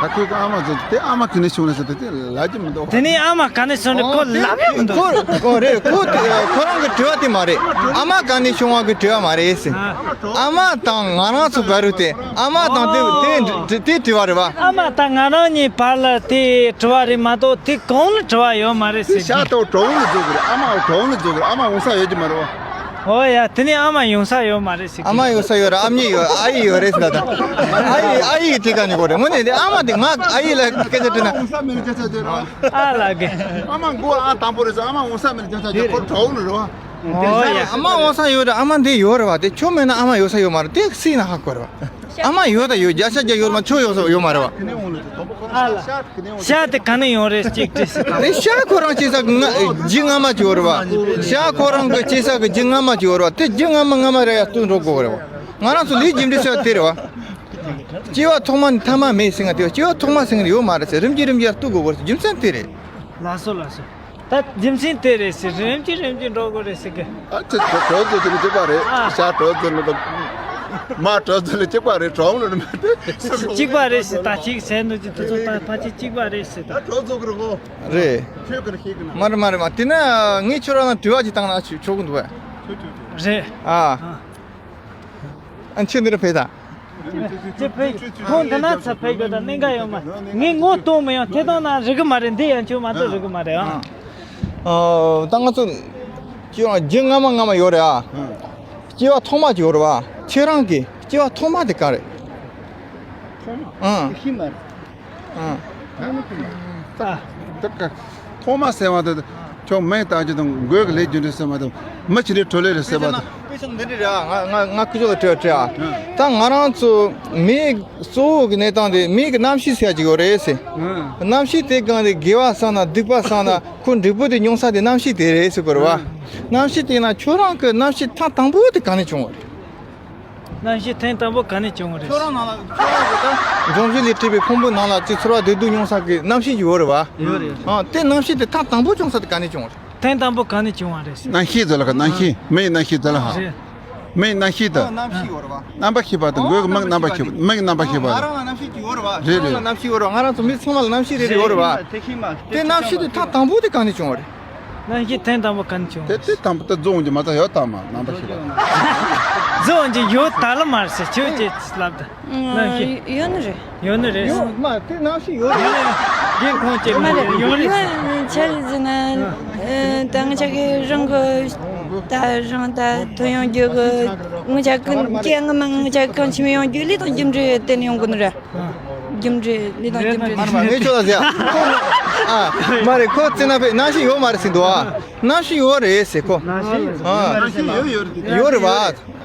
ད་ཁོའི་ཨ་མ་ཚོ་དེ་ཨ་མ་ག་ནས་བྱུང་རེད་ཟེར་དུས་དེ་ལབ་ཀྱི་མི་འདུག་དེ་ནས་ཨ་མ་ག་ནས་བྱུང་རེད་ཁོ་ལབ་ཡག་མི་འདུག་ཁོ་ཁོ་རེད་ཁོ་དེ་ཁོ་རང་གི་དྲི་བ་དེ་མ་རེད། ཨ་མ་ག་ནས་བྱུང་བ་གི་དྲི་བ་མ་རེད་ཟེར། ཨ་མ་དང་ང་རང་ཚོ་བར་དུ་དེ་ཨ་མ་དང་དེ་དེ་དེ་དྲི་བ་རེད་བ། ཨ་མ་དང་ང་རང་གཉིས་བར་ལ་དེ་དྲི་བ་རེད་མ་གཏོགས་དེ་གང་ལ་དྲི་བ་ཡོད་མ་རེད་ཟེར་གི། ཤ་ཏོག་གྲོགས་ལ་འཛུགས་གི་རེད། ཨ་མ་གྲོགས་ལ་འཛུགས་གི་རེད། ཨ་མ་འོང་ས་ཡོད་ཀྱི་མ་རེད་བ། ཨོ་ཡ་དེ་ནས་ཨ་མ་ཡོང་ས་ཡོད་མ་རེད་ཟེར་གི། ཨ་མ་ཡོང་ས་ཡོད་རེད། ཨ་མྱེས་ཡོད། ཨ་ཡེ་ཡོད་རེད་ཟེར་ད། ཨ་ཡེ་ཨ་ཡེ་དྲི་ག་ནས་གོ་རེད། དངོས་གནས་དེ་ཨ་མ་དེ་ང་ཨ་ཡེ་ལ་སྐད་ཆ་དྲིས་ན། འོང་ས་མེད་ལ་སྐད་ཆ་དྲིས་རོགས། ཨ་ལ་གི། ཨ་མ་མགོ་ཨ་དང་པོ་རེད་ཟེར། ཨ་མ་འོང་ས་མེད་ལ་སྐད་ཆ་དྲིས། ཁོ་གྲོགས་ལ་རེད་བ། ཨོ་ཡ། ཨ་མ་འོང་ས་ཡོད་རེད། ཨ་མ་འདི་ཡོད་རེད་བ། དེ་ཁྱོད་མེད་ན་ཨ་མ་ཡོད་ས་ཡོད་མ་རེད། དེ་སྲིད་ན་ཧ་གོ་རེད་བ། ཨ་མ་ཡོད་ད་ཡོད། བརྒྱ་ཆ་བརྒྱ་ཡོད་མ་ཁྱོད་ཡོད་ས་ཡོད་མ་རེད་བ། ཨ་ལ། ཤ་དེ་ག་ནས་ཡོང་རེད་ཅིག་དྲིས་སྲིད་དང་། རེད་ཤ་ཁོ་རང་སྐྱེས་ས་གི་རྒྱུ་སྔ་མ་ཅིག་ཡོད་རེད་བ། ཤ་ཁོ་རང་གི་སྐྱེས་ས་གི་རྒྱུ་སྔ་མ་ཅིག་ཡོད་རེད་བ། དེ་རྒྱུ་སྔ་མ་སྔ་མ་རེད་ཡ་བཏུལ་འགྲོ་དགོས་རེད་བ། ང་རང་ཚོ་ལས་རྒྱུ་འབྲས་ཟེར་བ་དེ་རེད་བ། སྐྱེ་བ་ཐོག་མ་ནས་ཐ་མ་མེད་ཟེར་ང་དེ་བ། སྐྱེ་བ་ཐོག་མ་ཟེར་ནི་ཡོད་མ་རེད་ཟེར། རིམ་གྱིས་རིམ་གྱིས་བཏུལ་དགོས་རེད་ཟེར། རྒྱུ་མཚན་དེ་རེད། ལགས་སོ་ལགས་སོ། ད་རྒྱུ་མཚན་དེ་རེད་ཟེར། རིམ་གྱིས་རིམ་གྱིས་འགྲོ་དགོས་རེད་ཟེར་གི། ཨ་ཅེ་གྲོགས་གྲོགས་ཚོ་དེ་ནི་གཅིག་པ་རེད། ཨ། ཤ་གྲོགས་ཚོ་ནི་དང་། མ་གྲོགས་ཚོ་ནི་གཅིག་པ་རེད། གྲོགས་ལ་ནི་མ་རེད། གཅིག་པ་རེད་ཟེར། ད་ཅིག་ཟེར་འདུག་ཅིག་དེ་ཚོ་ད་ཕལ་ཆེར་གཅིག་པ་རེད་ཟེར་ད། ད་གྲོགས་ཚོ་གི་རེད་གོ། རེད། ཁྱོད་གི་རེད་ཤེས་གི་ན། མ་རེད་མ་རེད་མ། དེ་ན་ངས་ཁྱོད་རང་ལ་དྲི་བ་ཅིག་བཏང་ན་ཆོག་གི་འདུག་བས། རེད། ཨ། ཨ་ཁྱོད་འདི་རུ་ཕེབས་དང་། ཅི་ཕེབས། ཁོང་འདི་ན་ཚུར་ཕེབས་དགོས་དང་གནད་འགག་ཡོད་མ། ངས་ངོ་གཏོང་མི་ཡོང་། ཐད་གཏོང་ན་རིག་གི་མ་རེད། འདི་ཡང་ཁྱོད་ང་ཚོ་རིག་གི་མ་རེད་ཨ། ཨ། ད་ང་ཚོ་ཁྱོད་རང་རྒྱུ་སྔ་མ་སྔ་མ་ཡོད་རེད་ཨ། སྐྱེ་བ་ཐོག་མ་ཅིག་ཡོད་རེད་བ། ཁྱེད་རང་གི་སྐྱེ་བ་ཐོག་མ་དེ་ག་རེད། ཐོག་མ་ཨ། དེ་ཤི་མ་རེད། ཨ། ཐོག་མ་དེ་མ་རེད། ད་ད་ག་ཐོག་མ་ཟེར་བ་དེ་ཁྱོད་མིང་བཏགས་རྒྱུ་དང་མགོའི་གི་ལས་རྒྱུ་འབྲས་ཟེར་བ་དང་མི་ཆི་རེད་གྲོ་ལེ་རེད་ཟེར་བ་དང་། དཔེ་ཆ་འདི་འདྲ་རེད་ཨ། ང་ང་ང་ཁུ་ཆོ་ལ་དྲི་བ་དྲི་ཨ། ད་ང་རང་ཚོ་མིའི་གཙོ་བོ་གི་གནས་སྟངས་དེ་མིའི་གི་རྣམ་ཤེས་ཟེར་ཡ་ཅིག་ཡོད་རེད་ཟེར། རྣམ་ཤེས་དེ་གང་དེ་དགེ་བ་བསགས་ན་སྡིག་པ་བསགས་ན་ཁོ་འབྲས་བུ་དེ་མྱོང་ས་དེ་རྣམ་ཤེས་དེ་རེད་ཟེར་གི་རེད་བ། རྣམ་ཤེས་དེ་ན་ཁྱོད་རང་གི་རྣམ་ཤེས་ཐེངས་དང་པོ་དེ་གང་ནས་བྱུང་བ་རེད། རྣམ་ཤེས་ཐེངས་དང་པོ་ག་ནས་བྱུང་བ་རེད། ཁྱོད་རང་ནང་ལ་ཁྱོད་རང་གི་ད་འབྱུང་བཞི་ལས་གྲུབ་པའི་ཕུང་པོའི་ནང་ལ་ཅིག་ཚོར་བ་བདེ་སྡུག་མྱོང་ས་གི་རྣམ་ཤེས་ཅིག་ཡོད་རེད་བ། ཡོད་རེད། ཨ། དེ་རྣམ་ཤེས་དེ་ཐེངས་དང་པོ་བྱུང་ས་དེ་ག་ནས་བྱུང་བ་རེད། ཐེངས་དང་པོ་ག་ནས་བྱུང་བ་རེད། རྣམ་ཤེས་ཟེར་ལ་ཁ། རྣམ་ཤེས། མིའི་རྣམ་ཤེས་ཟེར་ལ་ཧ། རེད། མིའི་རྣམ་ཤེས་དང་། རྣམ་ཤེས་ཡོད་རེད་བ། རྣམ་པ་ཤེས་པ་དང་མགོའི་མིག་རྣམ་པ་ཤེས་པ། མིག་རྣམ་པ་ཤེས་པ། ང་རང་ལ་རྣམ་ཤེས་ཅིག་ཡོད་རེད་བ། རེད་རེད། རྣམ་ཤེས་ཡོད་རེད་བ། ང་རང་ཚོ་མི་ཚང་མ་ལ་རྣམ་ཤེས་རེ་རེ་ཡོད་རེད་བ། དེ་རྣམ་ཤེས་དེ་ཐེངས་དང་པོ་དེ་ག་ནས་བྱུང་བ་རེད། རྣམ་ཤེས་ཐེངས་དང་པོ་ག་ནས་བྱུང་། དེ་དེ་དང་པོ་དེ་རྫོགས་འོང་གི་མ་ཚད་ཡོད་དམ་མ་རྣམ་པ་ཤེས་པ། རྫོགས་འོང་གི་ཡོད་ད་ལ་མ་རེད་ཟེར་ཁྱོད་ཀྱིས་ལབ་ད། རྣམ་ཤེས་ཡོད་ནི་རེད། ཡོད་ནི་རེད། ཡོད་མ་དེ་རྣམ་ཤེས་ཡོད་རེད། རྒན་ཁོང་ཀྱིས་མ་རེད་ཡོད་རེད། ཡོད་ཆ་རེད་ཟེར་ན། ད་ང་ཅག་གི་རང་གི་ད་རང་ད་ཐོན་ཡོང་རྒྱུ་གི་ང་ཅག་གི་སྐྱེ་ངོ་མ་ང་ཅག་གང་ཆེ་མི་ཡོང་རྒྱུ་ལས་དང་རྒྱུ་འབྲས་བརྟེན་ཡོང་གི་ནི་རེད། རྒྱུ་འབྲས་ལས་དང་རྒྱུ་འབྲས། མ་རེད་མ་ངས་ཁྱོད་ལ་ཟེར། ཁོ་ཨ་མ་རེད། ཁོ་བཙན་ན་བས་རྣམ་ཤེས་ཡོད་མ་རེད་ཟེར་འདུག་ཨ། རྣམ་ཤེས་ཡོད་རེད་ཟེར་ཁོ། རྣམ་ཤེས་ཡོད་ཡོད་རེད། ཡོད་རེད་བ།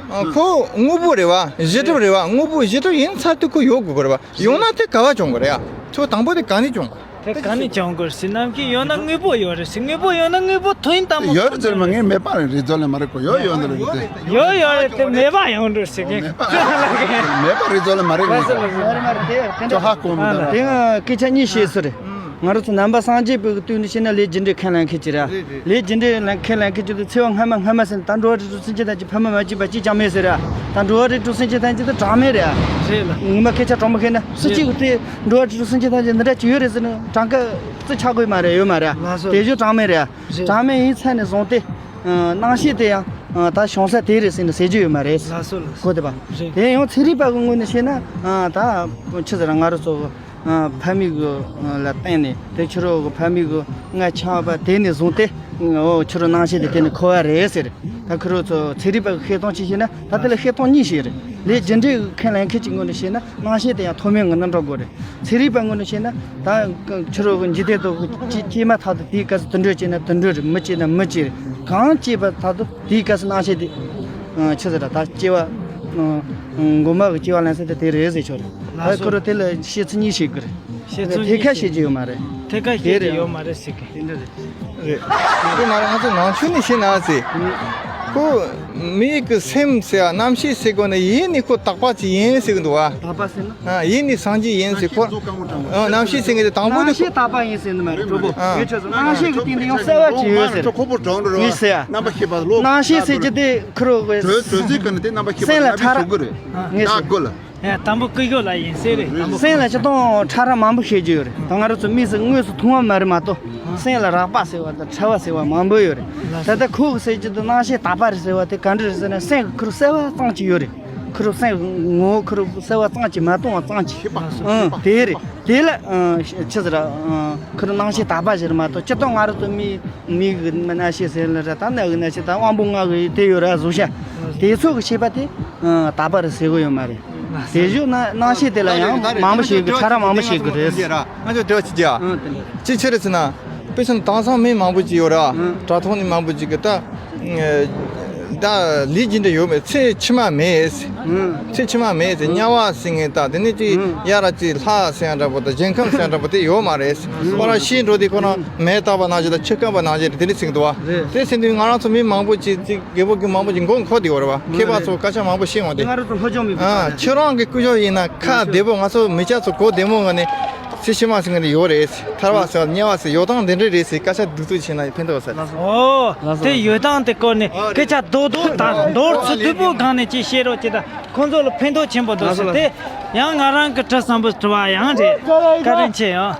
ཨ། ཁོ་དངོས་པོ་རེད་བ། གཞི་གྲུབ་རེད་བ། དངོས་པོ་གཞི་གྲུབ་ཡིན་ཚར་དུས་ཁོ་ཡོད་དགོས་རེད་བ། ཡོང་ན་དེ་ག་བ་བྱུང་དགོས་རེད་ཡ། ཁྱོད་དང་པོ་དེ་ག་ནས་བྱུང་བ། དེ་ག་ནས་བྱུང་དགོས་ཟེར། རྣམ་ཤེས་ཡོད་ན་དངོས་པོ་ཡོད་རེད་ཟེར། དངོས་པོ་ཡོད་ན་དངོས་པོ་ཐོན་དང་པོ་ཡོད་རེད་ཟེར་མ། ངས་མེད་པ་རེད་རེད་ཟེར་ལེ་མ་རེད་གོ། ཡོད་ཡོད་འདི་རེད་དེ། ཡོད་ཡོད་རེད་དེ་མེད་པ་ཡོང་འགྲོ་ཟེར་གི། མེད་པ་མེད་པ་རེད་ཟེར་ལེ་མ་རེད་གོ། ཁྱོད་ཧ་གོ་མི་འདུག་དེ་ཡང་སྐད་ཆ་གཉིས་བཤད་ས་རེད། ང་རང་ཚོ་ནང་པ་སངས་རྒྱས་པའི་སྟོད་ནས་བཤད་ན་ལས་རྒྱུ་འབྲས་ཁས་ལེན་མཁན་ཅིག་རེད། རེད་རེད། ལས་རྒྱུ་འབྲས་ལེན་ཁས་ལེན་མཁན་ཅིག་ལ་འཚེ་བ་སྔ་མ་སྔ་མ་ཟེར་ན་ད་འགྲོ་བ་རིགས་དྲུག་སེམས་ཅན་ཐམས་ཅད་ཕ་མ་མ་བྱས་པ་གཅིག་ཀྱང་མེད་ཟེར་ར། ད་འགྲོ་བ་རིགས་དྲུག་སེམས་ཅན་ཐམས་ཅད་དེ་གྲངས་མེད་རེད། རེད་ལ། ངོ་མ་སྐད་ཆ་དྲང་མོ་བཤད་ན་སུ་གཅིག་གིས་དེ་འགྲོ་བ་རིགས་དྲུག་སེམས་ཅན་ཐམས་ཅད་འདི་འདྲ་ཅིག་ཡོད་རེད་ཟེར་ན་གྲངས་ཀ་རྩིས་ཆགས་དགོས་མ་རེད། ཡོད་མ་རེད། ལགས་སོ། དེ་བཞིན་གྲངས་མེད་རེད། རེད། གྲངས་མེད་ཡིན་ཚད་ནས་བཟུང་སྟེ། རྣམ་ཤེས་དེ་ཡང་ད་བྱུང་ས་དེ་རེད་ཟེར་ནས་ཟེར་རྒྱུ་ཡོད་མ་རེད། ལགས་སོ་ལགས་སོ། གོ་བདེ་པ། རེད། དེ་ཡང་ཚན་རིག་པ་གི་ངོས་ནས་བཤད་ན་ད་ཆི་ཟེར་ང་རང་ཚོ་ཕ་མེས་གི་ལ་བརྟེན་ནས་དེ་ཁྱོད་རང་གི་ཕ་མེས་གི་མངལ་ཆགས་པ་དེ་ནས་བཟུང་སྟེ་ཁྱོད་རང་རྣམ་ཤེས་དེ་དེ་ནས་འཁོར་བ་རེད་ཟེར། ད་ཁྱོད་རང་ཚོ་ཚན་རིག་པ་གི་བཤད་སྟངས་ཅིག་བཤད་ན་ད་དེ་ལ་བཤད་སྟངས་གཉིས་ཤིག་རེད། ལས་རྒྱུ་འབྲས་ཁས་ལེན་མཁན་གྱི་ངོས་ནས་བཤད་ན་རྣམ་ཤེས་དེ་ཡང་མཐོ་དམན་གྱི་རྣམ་གྲངས་དགོས་རེད། ཚན་རིག་པ་ངོས་ནས་བཤད་ན་ད་ཁྱོད་རང་གི་འཇིག་རྟེན་དུ་སྐྱེས་སྐྱེས་མ་ཐག་ཏུ་དེའི་སྐབས་སུ་དུད་འགྲོ་སྐྱེས་ན་དུད་འགྲོ་རེད། མི་སྐྱེས་ན་མི་སྐྱེས་རེད། གང་སྐྱེས་པ་ཐག་ཏུ་དེའི་སྐབས་སུ་རྣམ་ཤེས་དེ་ཆི་ཟེར་ད་སྐྱེ་བ་མགོ་མ་གི་སྐྱེ་བ་ལེན་ས་དེ་དེ་རེད་ཟེར་ཆོག་རེད། ད་ཁོ་རང་དེ་ལ་བཤད་ཚུལ་གཉིས་ཤེས་དགོས་རེད། བཤད་ཚུལ་ཐད་ཀར་བཤད་རྒྱུ་ཡོད་མ་རེད། ཐད་ཀར་བཤད་རྒྱུ་ཡོད་མ་རེད་ཟེར་གི། དེ་འདྲ་རེད། རེད། དེ་ང་རང་ང་ཚོ་ནང་ཆོས་ནས་བཤད་ན་ཟེར། ཁོ་མི་གི་སེམས་ཟེར་བ་རྣམ་ཤེས་ཟེར་གོ་ནས་ཡིད་ནི་ཁོ་དག་པ་ཅིག་ཡིན་ཟེར་གི་འདུག་བ། དག་པ་ཟེར་ན། ཨ། ཡིད་ནི་སངས་རྒྱས་ཡིན་ཟེར་ཁོ། ཨ། རྣམ་ཤེས་ཟེར་མཁན་དེ་དང་པོ་རྣམ་དེ་ཤེས་དག་པ་ཡིན་ཟེར་ནི་མ་རེད་གྲོགས་པོ། ཨ། ངས་ཆོས་སོང་རྣམ་ཤེས་ཀྱི་སྟེང་དུ་ཡང་གསལ་བ་ཅིག་ཡོད་ཟེར། ངས་ཟེར་ཡ། རྣམ་པ་ཤེས་པ་ལོ། རྣམ་ཤེས་ཟེར་རྒྱུ་དེ་ཁུ་རུ་གི་སེམས་ལ་ཕྲ་རགས། ངས་ཟེར། ཡ། དང་པོ་ཀུན་སློང་ལ་ཡིན་ཟེར་རེད། དང་པོ་སེམས་ལ་སྤྱིར་བཏང་ཕྲ་རགས་མང་པོ་བཤད་རྒྱུ་ཡོད་རེད། ད་ང་རང་ཚོ་མིག་གིས་དངོས་སུ་མཐོང་བ་མ་རེད་མ་གཏོགས། སེམས་ལ་རགས་པ་ཟེར་བ་དང་ཕྲ་བ་ཟེར་བ་མང་པོ་ཡོད་རེད། ད་ལྟ་ཁོ་གི་ཟེར་རྒྱུ་དེ་རྣམ་ཤེས་དག་པ་རེད་ཟེར་བ་དེ་ག་འདྲ་རེད་ཟེར་ན། སེམས་ཀྱི་ཁུ་རུ་གསལ་བ་ཙམ་ཅིག་ཡོད་རེད། ཁུ་རུ་སེམས་ངོ་བོ་ཁུ་རུ་གསལ་བ་ཙམ་ཅིག་མ་སྟོང་བ་ཙམ་ཅིག་ཨང་། དེ་རེད། དེ་ལ་ཨང་ཆི་ཟེར། ཨང་ཁུ་རུ་རྣམ་ཤེས་དག་པ་ཞིག་རེད་མ་གཏོགས། སྤྱིར་བཏང་ང་རང་ཚོ་མི་མིག་གི་རྣམ་ཤེས་ཟེར་ལ་ར། ད་ནང་གི་རྣམ་ཤེས་དང་དབང་པོ་ལྔ་གི་དེ་ཡོད་ར། གཟུགས་ཤ་དེ་ཚོ་གི་ཤེས་པ་དེ་ཨང་དག་པ་རེད་ཟེར་གི་ཡོད་མ་རེད། དེ་བཞིན་ན་རྣམ་ཤེས་དེ་ལ་ཡང་མང་པོ་ཤེས་གི། ཕྲ་རགས་མང་པོ་ཤེས་གི་རེད། ང་ཚོ་དྲི་བ་ཅིག་བརྒྱབ། ཨང་། དེ་འདྲ། ཅི་ཕྱིར་ཟེར་ན། དཔེ་བཞག་ན་དེང་སང་མི་མང་པོ་ཅིག་ཡོད་ར། ཨང་། དྲ་ཐོག་ནས་མང་པོ་ཅིག་གིས་ད། ད་ལས་རྒྱུ་འབྲས་ཡོད་མེད། ཚེ་ཕྱི་མ་མེད། ཨང་། ཚེ་ཕྱི་མ་མེད་ཟེར། དམྱལ་བ་ཟེར་མཁན་ད་དེ་ནས་ཅིག་ཨང་། ཡ་ར་ཅིག་ལྷ་ཟེར་ཡ་འདྲ་པོ་དང་། ཞིང་ཁམས་ཟེར་ཡ་འདྲ་པོ་དེ་ཡོད་མ་རེད། ཨང་། པ་ར་ཤི་འགྲོ་དུས་ཁོ་རང་མེ་བཏབ་པ་ནང་བཞིན་དང་། ཆུ་བསྐམས་པ་ནང་བཞིན་དེ་འདྲ་ཟེར་གི་འདུག་བ། རེད། དེ་ཟེར་དུས་ང་རང་ཚོ་མི་མང་པོ་ཅིག་ཅིག་རྒད་པོ་རྒན་མང་པོ་ཅིག་མགོ་འཁོར་བསྡད་ཡོད་རེད་བ། མཁས་པ་ཚོ་སྐད་ཆ་མང་པོ་བཤད་འོང་དེ། ང་རང་ཚོ་སློབ་སྦྱོང་མེད་པ། ཨ། ཁྱེད་རང་གི་སྐུ་ཞབས་ཡིན་ན་ཁ་བདེ་པོ། ང་ཚོ་མི་སྐྱ་ཚོ་གོ་བདེ་མོ་ངང་ནས་ཚེ་ཕྱི་མ་ཟེར་མཁན་དེ་ཡོད་རེད། ཐར་བ་ཟེར་བ། དམྱལ་བ་ཟེར་ཡོད་སྟངས་འདི་འདྲ་རེད་ཟེར་སྐད་ཆ་སྡུག་ཏུ་བྱས་ན་ཕན་ཐོགས་ས་རེད། ཨོ། དེ་ཡོད་སྟངས་དེ་སྐོར་ནས་སྐད་ཆ་རྡོག་རྡོག་དང་མདོར་ཚུལ་དུམ་བུའི་སྒང་ནས་ཅིག་བཤད་རོགས་བྱེད་དང་། ཁོང་ཚོ་ལ་ཕན་ཐོགས་ཆེན་པོ་འདུག་ཟེར། དེ་ཡང་ང་རང་གི་དྲི་བཟང་པོ་དྲི་བ་ཡང་རེད། བཀའ་དྲིན་ཆེ་ཡང་།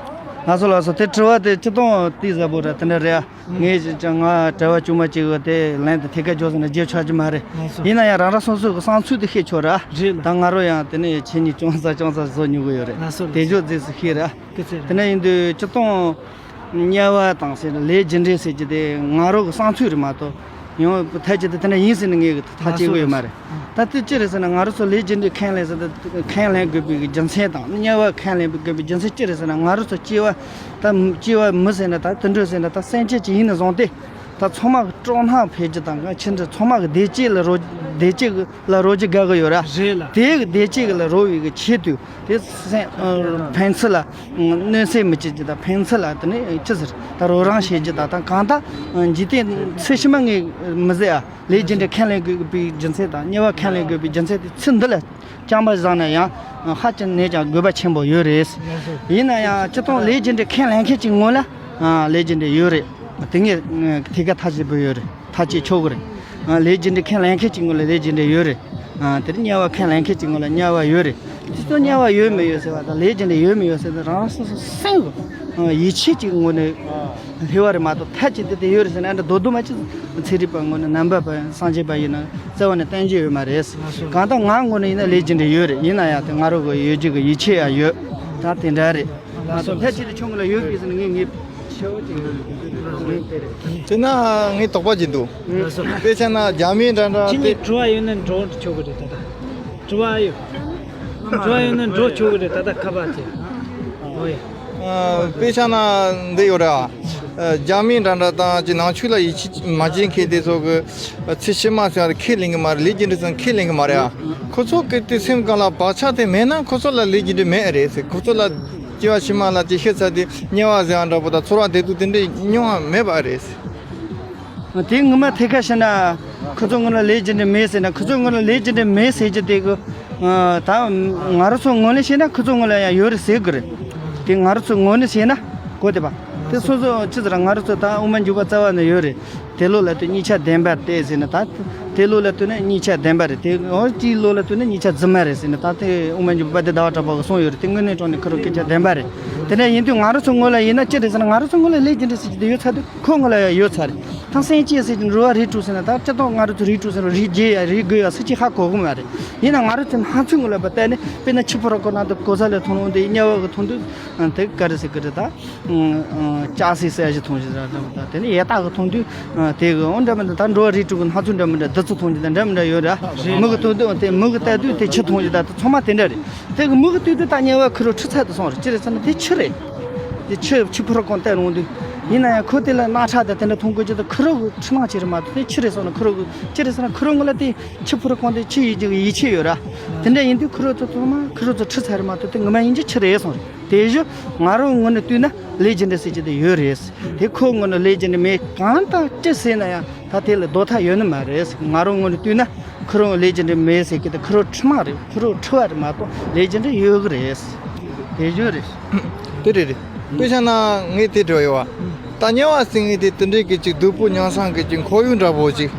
ལགས་སོ་ལགས་སོ། དེ་དྲི་བ་དེ་སྤྱིར་བཏང་དེ་ཟབ་པོ་ར། དེ་འདྲ་རེད་ཨ། ངས་ཀྱང་ང་གྲྭ་བ་ཆུང་མ་གཅིག་གི་དེ་ལན་དེ་ཐད་ཀར་འཇོག་ཟེར་ན་བརྗེད་ཆོག་གི་མ་རེད། ལགས་སོ། ཡིན་ན་ཡང་རང་རང་སོ་སོ་གི་བསམ་ཚུལ་དེ་བཤད་ཆོག་ར། རེད་ལགས། ད་ང་རོ་ཡང་དེ་ནས་ཆེ་ཉིད་ཅུང་ཟད་ཅུང་ཟད་བཟོ་མྱོང་གི་ཡོད་རེད། ལགས་སོ། དེ་ལགས་སོ། འཇོག་རྫས་སུ་ཤེས་ར། སྐད་ཆ་རེད། དེ་ནས་ཡིན་དུས་སྤྱིར་བཏང་དམྱལ་བ་དང་ཟེར་ལས་རྒྱུ་འབྲས་ཟེར་གྱི་དེ་ང་རོ་གི་བསམ་ཚུལ་རེད་མ་གཏོགས། ཡང་ཐལ་གྱི་དེ་དེ་འདྲ་ཡིན་ཟེར་ནས་ངས་ཐག་བཅད་གི་ཡོད་མ་རེད། ད་དེ་ཅི་རེད་ཟེར་ན། ང་རང་ཚོ་ལས་རྒྱུ་འབྲས་ཁས་ལེན་ཟེར་དུས། ཁས་ལེན་དགོས་པའི་རྒྱུ་མཚན་དང་། དམྱལ་བ་ཁས་ལེན་དགོས་པའི་རྒྱུ་མཚན་ཅི་རེད་ཟེར་ན། ང་རང་ཚོ་སྐྱེ་བ་ད་སྐྱེ་བ་མི་ཟེར་ན། ད་དུད་འགྲོ་ཟེར་ན་ད་སེམས་ཅན་ཅིག་ཡིན་ནས་བཟུང་སྟེ། ད་ཚང་མ་གི་སྤྲོ་སྣང་འཕེལ་རྒྱུ་དང་། ཕྱི་འབྲེལ་ཚང་མ་གི་བདེ་སྐྱིད་ལ་རོལ། བདེ་སྐྱིད་ལ་རོལ་རྒྱུ་དགའ་གི་ཡོད་ར། རེད་ལགས། དེ་གི་བདེ་སྐྱིད་ལ་རོལ་བའི་གི་ཆེད་དུ། དེ་སེམས་ཨ་ཕན་ཚུན་ལ་གནོད་འཚེ་མི་བྱེད་རྒྱུ་དང་། ཕན་ཚུན་ལ་དེ་ནས་ཅི་ཟེར། ད་རོགས་རམ་བྱེད་རྒྱུ་དང་། ད་གང་ལྟར་འཇིག་རྟེན་ཚེ་ཕྱི་མ་ངས་མི་ཟེར་ཨ། ལས་རྒྱུ་འབྲས་ཁས་ལེན་དགོས་པའི་རྒྱུ་མཚན་དང་། དམྱལ་བ་ཁས་ལེན་དགོས་པའི་རྒྱུ་མཚན་དེ་ཚུལ་འདི་ལ་རྐྱང་པ་བཞག་ན་ཡང་ཧ་ཅང་ནས་ཀྱང་དགོས་པ་ཆེན་པོ་ཡོད་རེད། ཡིན་ན་ཡང་སྤྱིར་བཏང་ལས་རྒྱུ་འབྲས་ཁས་ལེན་མཁན་གྱི་ངོས་ལ་ཨ་ལས་རྒྱུ་འབྲས་ཡོད་རེད། དེ་ངས་ཐད་ཀར་ཐག་བཅད་པོ་ཡོད་རེད། ཐག་བཅད་ཆོག་གི་རེད། ཨ་ལས་རྒྱུ་འབྲས་ཁས་ལེན་མཁན་གྱི་ངོས་ལ་ལས་རྒྱུ་འབྲས་ཡོད་རེད། ཨ་དེར་དམྱལ་བ་ཁས་ལེན་མཁན་གྱི་ངོས་ལ་དམྱལ་བ་ཡོད་རེད། སྤྱིར་བཏང་དམྱལ་བ་ཡོད་མི་ཡོད་ཟེར་བ་དང་། ལས་རྒྱུ་འབྲས་ཡོད་མི་ཡོད་ཟེར་བ་དེ་རང་རང་སོ་སོ་སེམས་ཀྱི་ཡིད་ཆེས་ཀྱི་ངོས་ནས་སླེབས་པ་རེད་མ་གཏོགས། ཐལ་གྱི་དེ་དེ་ཡོད་རེད་ཟེར་ན་འདྲ་རྡོག་རྡོག་མ་གཅིག་ཚན་རིག་པ་ངོས་ནས། རྣམ་པ་པ་སངས་རྒྱས་པ་ཡིན་ན་རྩ་བ་ནས་བསྟན་རྒྱུ་ཡོད་མ་རེད། གང་ལྟར་ང་ངོས་ནས་ཡིན་ན་ལས་རྒྱུ་འབྲས་ཡོད་རེད། ཡིན་ན་ཡང་དེ་ང་རང་གི་ཡོད་རྒྱུ་གི་ཡིད་ཆེས་ཡང་ཡོད། ད་དེ་འདྲ་རེད། ལགས་སོ། ཕལ་ཆེར་དུ་ཁྱོད་ངོ་ལ་ཡོད་པས་ཟེར་ནས་ངས་ངས་ཤེས་པ་ཅིག་ཡོད་རེད། དེ་ན་ངས་དོགས་པ་ཅིག་འདུག། ལགས་སོ། དཔེ་ཆ་ན་རྒྱ་མི་འདྲ་འདྲ་ཁྱེད་ཀྱིས་དེ་དྲི་བ་ཡོད་ན་འགྲོ་ཆོག་གི་རེད། ད་ད་དྲི་བ་ཡོད། དྲི་བ་ཡོད་ན་འགྲོ་ཆོག་གི་རེད། ད་ད་ཁ་པར་བྱེད། ཨོ་ཡ། ཨ། དཔེ་ཆ་ན་འདི་ཡོད་རེད་ཨ། རྒྱ་མི་འདྲ་འདྲ་དང་ཅིག་ནང་ཆོས་ལ་ཡིད་ཆེས་མ་བྱེད་མཁན་དེ་ཚོ་གི་ཚེ་ཕྱི་མ་ཟེར་བ་དེ་ཁས་ལེན་གི་མ་རེད། ལས་རྒྱུ་འབྲས་ཚང་ཁས་ལེན་གི་མ་རེད་ཨ། ཁོ་ཚོ་གི་དེ་སེམས་གང་ལ་བག་ཆགས་དེ་མེད་ན་ཁོ་ཚོ་ལ་ལས་རྒྱུ་འབྲས་མེད་རེད་ཟེར། ཁོ་ཚོ་ལ་སྐྱེ་བ་ཕྱི་མ་ལ་ཅིག་ཤི་ཚར་དུས་དམྱལ་བ་ཟེར་བ་འདྲ་པོ་དང་ཚོར་བ་བདེ་སྡུག་དེ་འདྲས་མྱོང་བ་མེད་པ་རེད་ཟེར། དེ་ངོ་མ་ཐད་ཀར་བཤད་ན། ཁོ་ཚོ་ངོ་ལ་ལས་རྒྱུ་འབྲས་མེད་ཟེར་ན། ཁོ་ཚོ་ངོ་ལ་ལས་རྒྱུ་འབྲས་མེད་ཟེར་རྒྱུ་དེ་གི། ཨ། ད་ང་རང་ཚོ་ངོས་ནས་བཤད་ན་ཁོ་ཚོ་ངོ་ལ་ཡང་ཡོད་རེད་ཟེར་གི་རེད། དེ་ང་རང་ཚོ་ངོས་ནས་བཤད་ན་གོ་བདེ་པ། དེ་སོ་སོ་ཅི་ཟེར། ང་རང་ཚོ་ད་དབུ་མ་འཇུག་པ་རྩ་བ་ནས་ཡོད་རེད། དེ་ལོ་ལ་དུས་གཉིས་ཆ་བདེན་པ་སྟེ་ཟེར་ན། ད་དེ་ལོ་ལ་ལྟོས་ན་གཉིས་ཆ་བདེན་པ་རེད། དེ་འོ་དེའི་ལོ་ལ་ལྟོས་ན་གཉིས་ཆ་རྫུན་མ་རེད་ཟེར་ན། ད་དེ་དབུ་མ་འཇུག་པ་དཔལ་ལྡན་ཟླ་བ་གྲགས་པ་གིས་གསུངས་ཡོད་རེད། དེ་དངོས་གནས་དྲང་གནས་ཁོ་རང་སྐད་ཆ་བདེན་པ་རེད། དེ་འདྲ་ཡིན་དུས་ང་རང་ཚོ་ངོས་ལ་ཡིན་ན་ཅི་རེད་ཟེར་ན། ང་རང་ཚོ་ངོས་ལ་ལས་རྒྱུ་འབྲས་ཟེར་རྒྱུ་དེ་ཡོད་ཚར་དུས་ཁོ་ངོས་ལ་ཡང་ཡོད་ཚར་རེད། ད་སེམས་ཅན་ཟེར་རྒྱུ་འགྲོ་བ་རིགས་དྲུག་ཟེར་ན། ད་སྤྱིར་བཏང་ང་རང་ཚོ་རིགས་དྲུག་ཟེར་རུང་རིགས་བརྒྱད་ཡ་རིགས་དགུ་ཡ་ཟེར་གྱི་ཧ་གོ་གི་མ་རེད། ཡིན་ན་ང་རང་ཚོ་སྣང་ཚུལ་ངོས་ལ་བལྟས་ནས། དཔེར་ན་ཆུ་ཕོ་རོག་ཁོ་ན་དུ་གོ་ས་ལ་མཐོང་རུང་དེ་དམྱལ་བ་གི་མཐོང་དུས་དེ་ག་རེ་ཟེར་གི་རེད། ད་ལྕགས་སྲེག་ཟེར་ཞིག་མཐོང་ཞིག་ར་འདྲ་པོ་དང་། དེ་ནས་ཡས་སྟག་གི་མཐོང་དུས་དེ་གི་འོ་འདྲ་མི་འདྲ། ད་འགྲོ་བ་རིགས་དྲུག་གི་སྣང་ཚུལ་འདྲ་མི་འདྲ་བདུད་རྩི་མཐོང་ཞིག་དང་འདྲ་མི་འདྲ་ཡོད་ར། མི་གི་མཐོང་དུས་དེ་མི་གི་བལྟས་དུས་དེ་ཆུ་མཐོང་ཞིག་དང་། དེ་ཚང་མ་དེ་འདྲ་རེད། དེ་གི་མི་གི་ལྟོས་དུས་ད་དམྱལ་བ་ཁུ་རུ་ཁྲི་ཚད་དུ་སོང་རེད། ཅི་རེད་ཟེར་ན་དེ་ཆུ་རེད། དེ་ཆུ་ཆུ་ཕོ་རོག་ཁོ་ན་བལྟས་རུང་དུས་ ཡིན་ན་ཡང་ཁོ་དེ་ལ་རྣག་ཁྲག་དང་དེ་འདྲ་མཐོང་དགོས་ཀྱི་འདུག་ཁུ་རུ་གི་འཁྲུལ་སྣང་ཅིག་རེད་མ་གཏོགས་དེ་ཆུ་རེད་སོང་ན། ཁུ་རུ་གི་ཆུ་རེད་སོང་ན་ཁུ་རུ་ངོ་ལ་དེ་ཆུ་ཕུ་རུ་གང་དེ་ཆུ་ཡིས་ཀྱི་ཡིད་ཆེས་ཡོད་ར། དེ་འདྲ་ཡིན་དུས་ཁུ་རུ་ཚོ་ཚང་མ་ཁུ་རུ་ཚོ་ཁྲུས་ཚར་རེད་མ་གཏོགས་དེ་ངོ་མ་ཡིན་གྱི་ཆུ་རེད་སོང་རེད། དེ་བཞིན་ང་རང་ངོས་ནས་བལྟས་ན་ལེ་ཇེན་ཌ་ཟེར་གྱི་དེ་ཡོད་རེད། དེ་ཁོ་ངོས་ནས་ལེ་ཇེན་ཌ་མེད། གང་དང་ཅི་ཟེར་ན་ཡང་ད་དེ་ལ་ལྡོག་ཐབས་ཡོད་ནི་མ་རེད། ང་རང་ངོས་ནས་བལྟས་ན་ཁུ་རུ་ལེ་ཇེན་ཌ་མེད་ཟེར་གྱི་དེ་ཁུ་རུ་འཁྲུལ་སྣང་རེད། ཁུ་རུ་འཁྲུལ་བ་རེད་མ་གཏོགས་ལེ་ཇེན་ཌ་ཡོད་གི་རེད། དེ་བཞིན་རེད། དེ་རེད་རེད། དཔེ་བཞག་ན་ངས་དེ་དྲི་བ་ཡོད་བ། ད་དམྱལ་བ་ཟེར་མཁན་དེ་དེ་འདྲའི་གི་ཅིག་སྡུག་པོ་མྱང་བསམ་གི་ཅིག་ཁོར་ཡུག་འདྲ་པོ་ཅིག་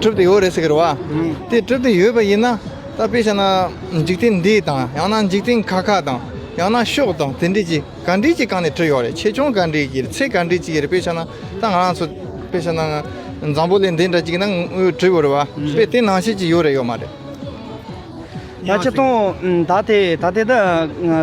གྲུབ་སྟེ་ཡོད་རེད་ཟེར་གི་རེད་བ། དེ་གྲུབ་སྟེ་ཡོད་པ་ཡིན་ན། ད་དཔེ་བཞག་ན་འཇིག་རྟེན་འདི་དང་ཡང་ན་འཇིག་རྟེན་ཁ་ཁ་དང་ཡང་ན་ཕྱོགས་དང་དེ་འདྲའི་ཅིག་ག་འདྲའི་ཅིག་སྒང་ནས་གྲུབ་ཡོད་རེད། ཆེ་ཆུང་ག་འདྲའི་ཅིག་རེད། ཚད་ག་འདྲའི་ཅིག་རེད། དཔེ་བཞག་ན་ད་ང་རང་ཚོ་དཔེ་བཞག་ན་འཛམ་བུ་གླིང་འདི་འདྲ་ཅིག་ན་གྲུབ་ཡོད་རེད་བ། དཔེ་དེ་ནང་བཞིན་ཅིག་ཡོད་རེད་ཡོད་མ་རེད། ད་སྤྱིར་བཏང་ད་དེ་ད་དེ་ད་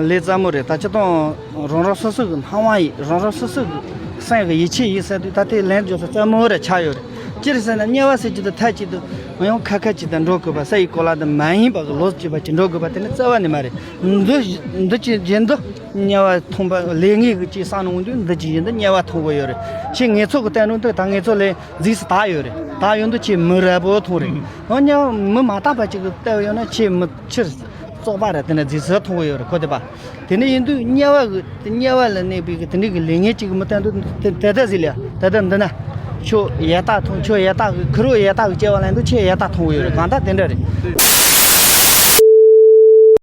ལས་སླ་མོ་རེད། ད་སྤྱིར་བཏང་རང་རང་སོ་སོ་གི་སྣང་བ་ཡིན། རང་རང་སོ་སོ་གི་སེམས་ཀྱི་ཡིད་ཆེས་ཡིན་ཟེར་དུས་ད་དེ་ལན་འཇོག་ས་སླ་མོ་རེ་ཆགས་ཡོད་རེད། ཅི་རེད་ཟེར་ན་དམྱལ་བ་ཟེར་གྱི་དེ་མཐའ་གཅིག་ཏུ་ཡང་ཁ་ཁ་ཅིག་དང་འགྲོ་དགོས་པ། ས་ཡི་གོ་ལ་དང་མ་ཡིན་པ་གི་ལོ་གཅིག་པ་ཅིག་འགྲོ་དགོས་པ་དེ་ནི་རྩ་བ་ནས་མ་རེད། འདི་འདི་ཅི་བཞིན་དུ་དམྱལ་བ་མཐོང་བ་ལས་ངན་གྱི་ཅིག་བསམ་ནས་འོང་དུས་འདི་ཅི་བཞིན་དུ་དམྱལ་བ་མཐོང་གི་ཡོད་རེད། ཁྱེད་ངེད་ཚོ་གི་བསྟན་འགྲོ་འདི་ད་ངེད་ཚོ་ལས་རྫིགས་སུ་ད་ཡོད་རེད། ད་ཡོང་དུས་ཁྱེད་མི་རབ་པོ་མཐོང་རེད། འོ་དམྱལ་བ་མི་མ་དག་པ་ཅིག་གི་ལྟ་བ་ཡོང་ན་ཁྱེད་མི་ཕྱིར་བཙོག་པ་རེད། དེ་ནས་རྫིགས་སུ་མཐོང་གི་ཡོད་རེད་ཁོ། དེ་པ་དེ་ནས་ཡིན་དུས་དམྱལ་བ་གི་དམྱལ་བ་ལ་གནས་པའི་གི་དེ་འདྲའི་གི་ལས་ངན་ཅིག་གི་མི་བསྟན་དུས་དེ་དེ་ལྟ་ཟིག་ལ་ད་ལྟ་འདི་ན་ཁྱོད་ཡ་ཏག་མཐོང་། ཁྱོད་ཡ་ཏག་གི་ཁུ་རུ་ཡ་ཏག་གི་སྐྱེ་བ་ལེན་དུས་ཁྱེད་ཡ་ཏག་མཐོང་གི་ཡོད་རེད། གང་ལྟར་དེ་འདྲ་རེད།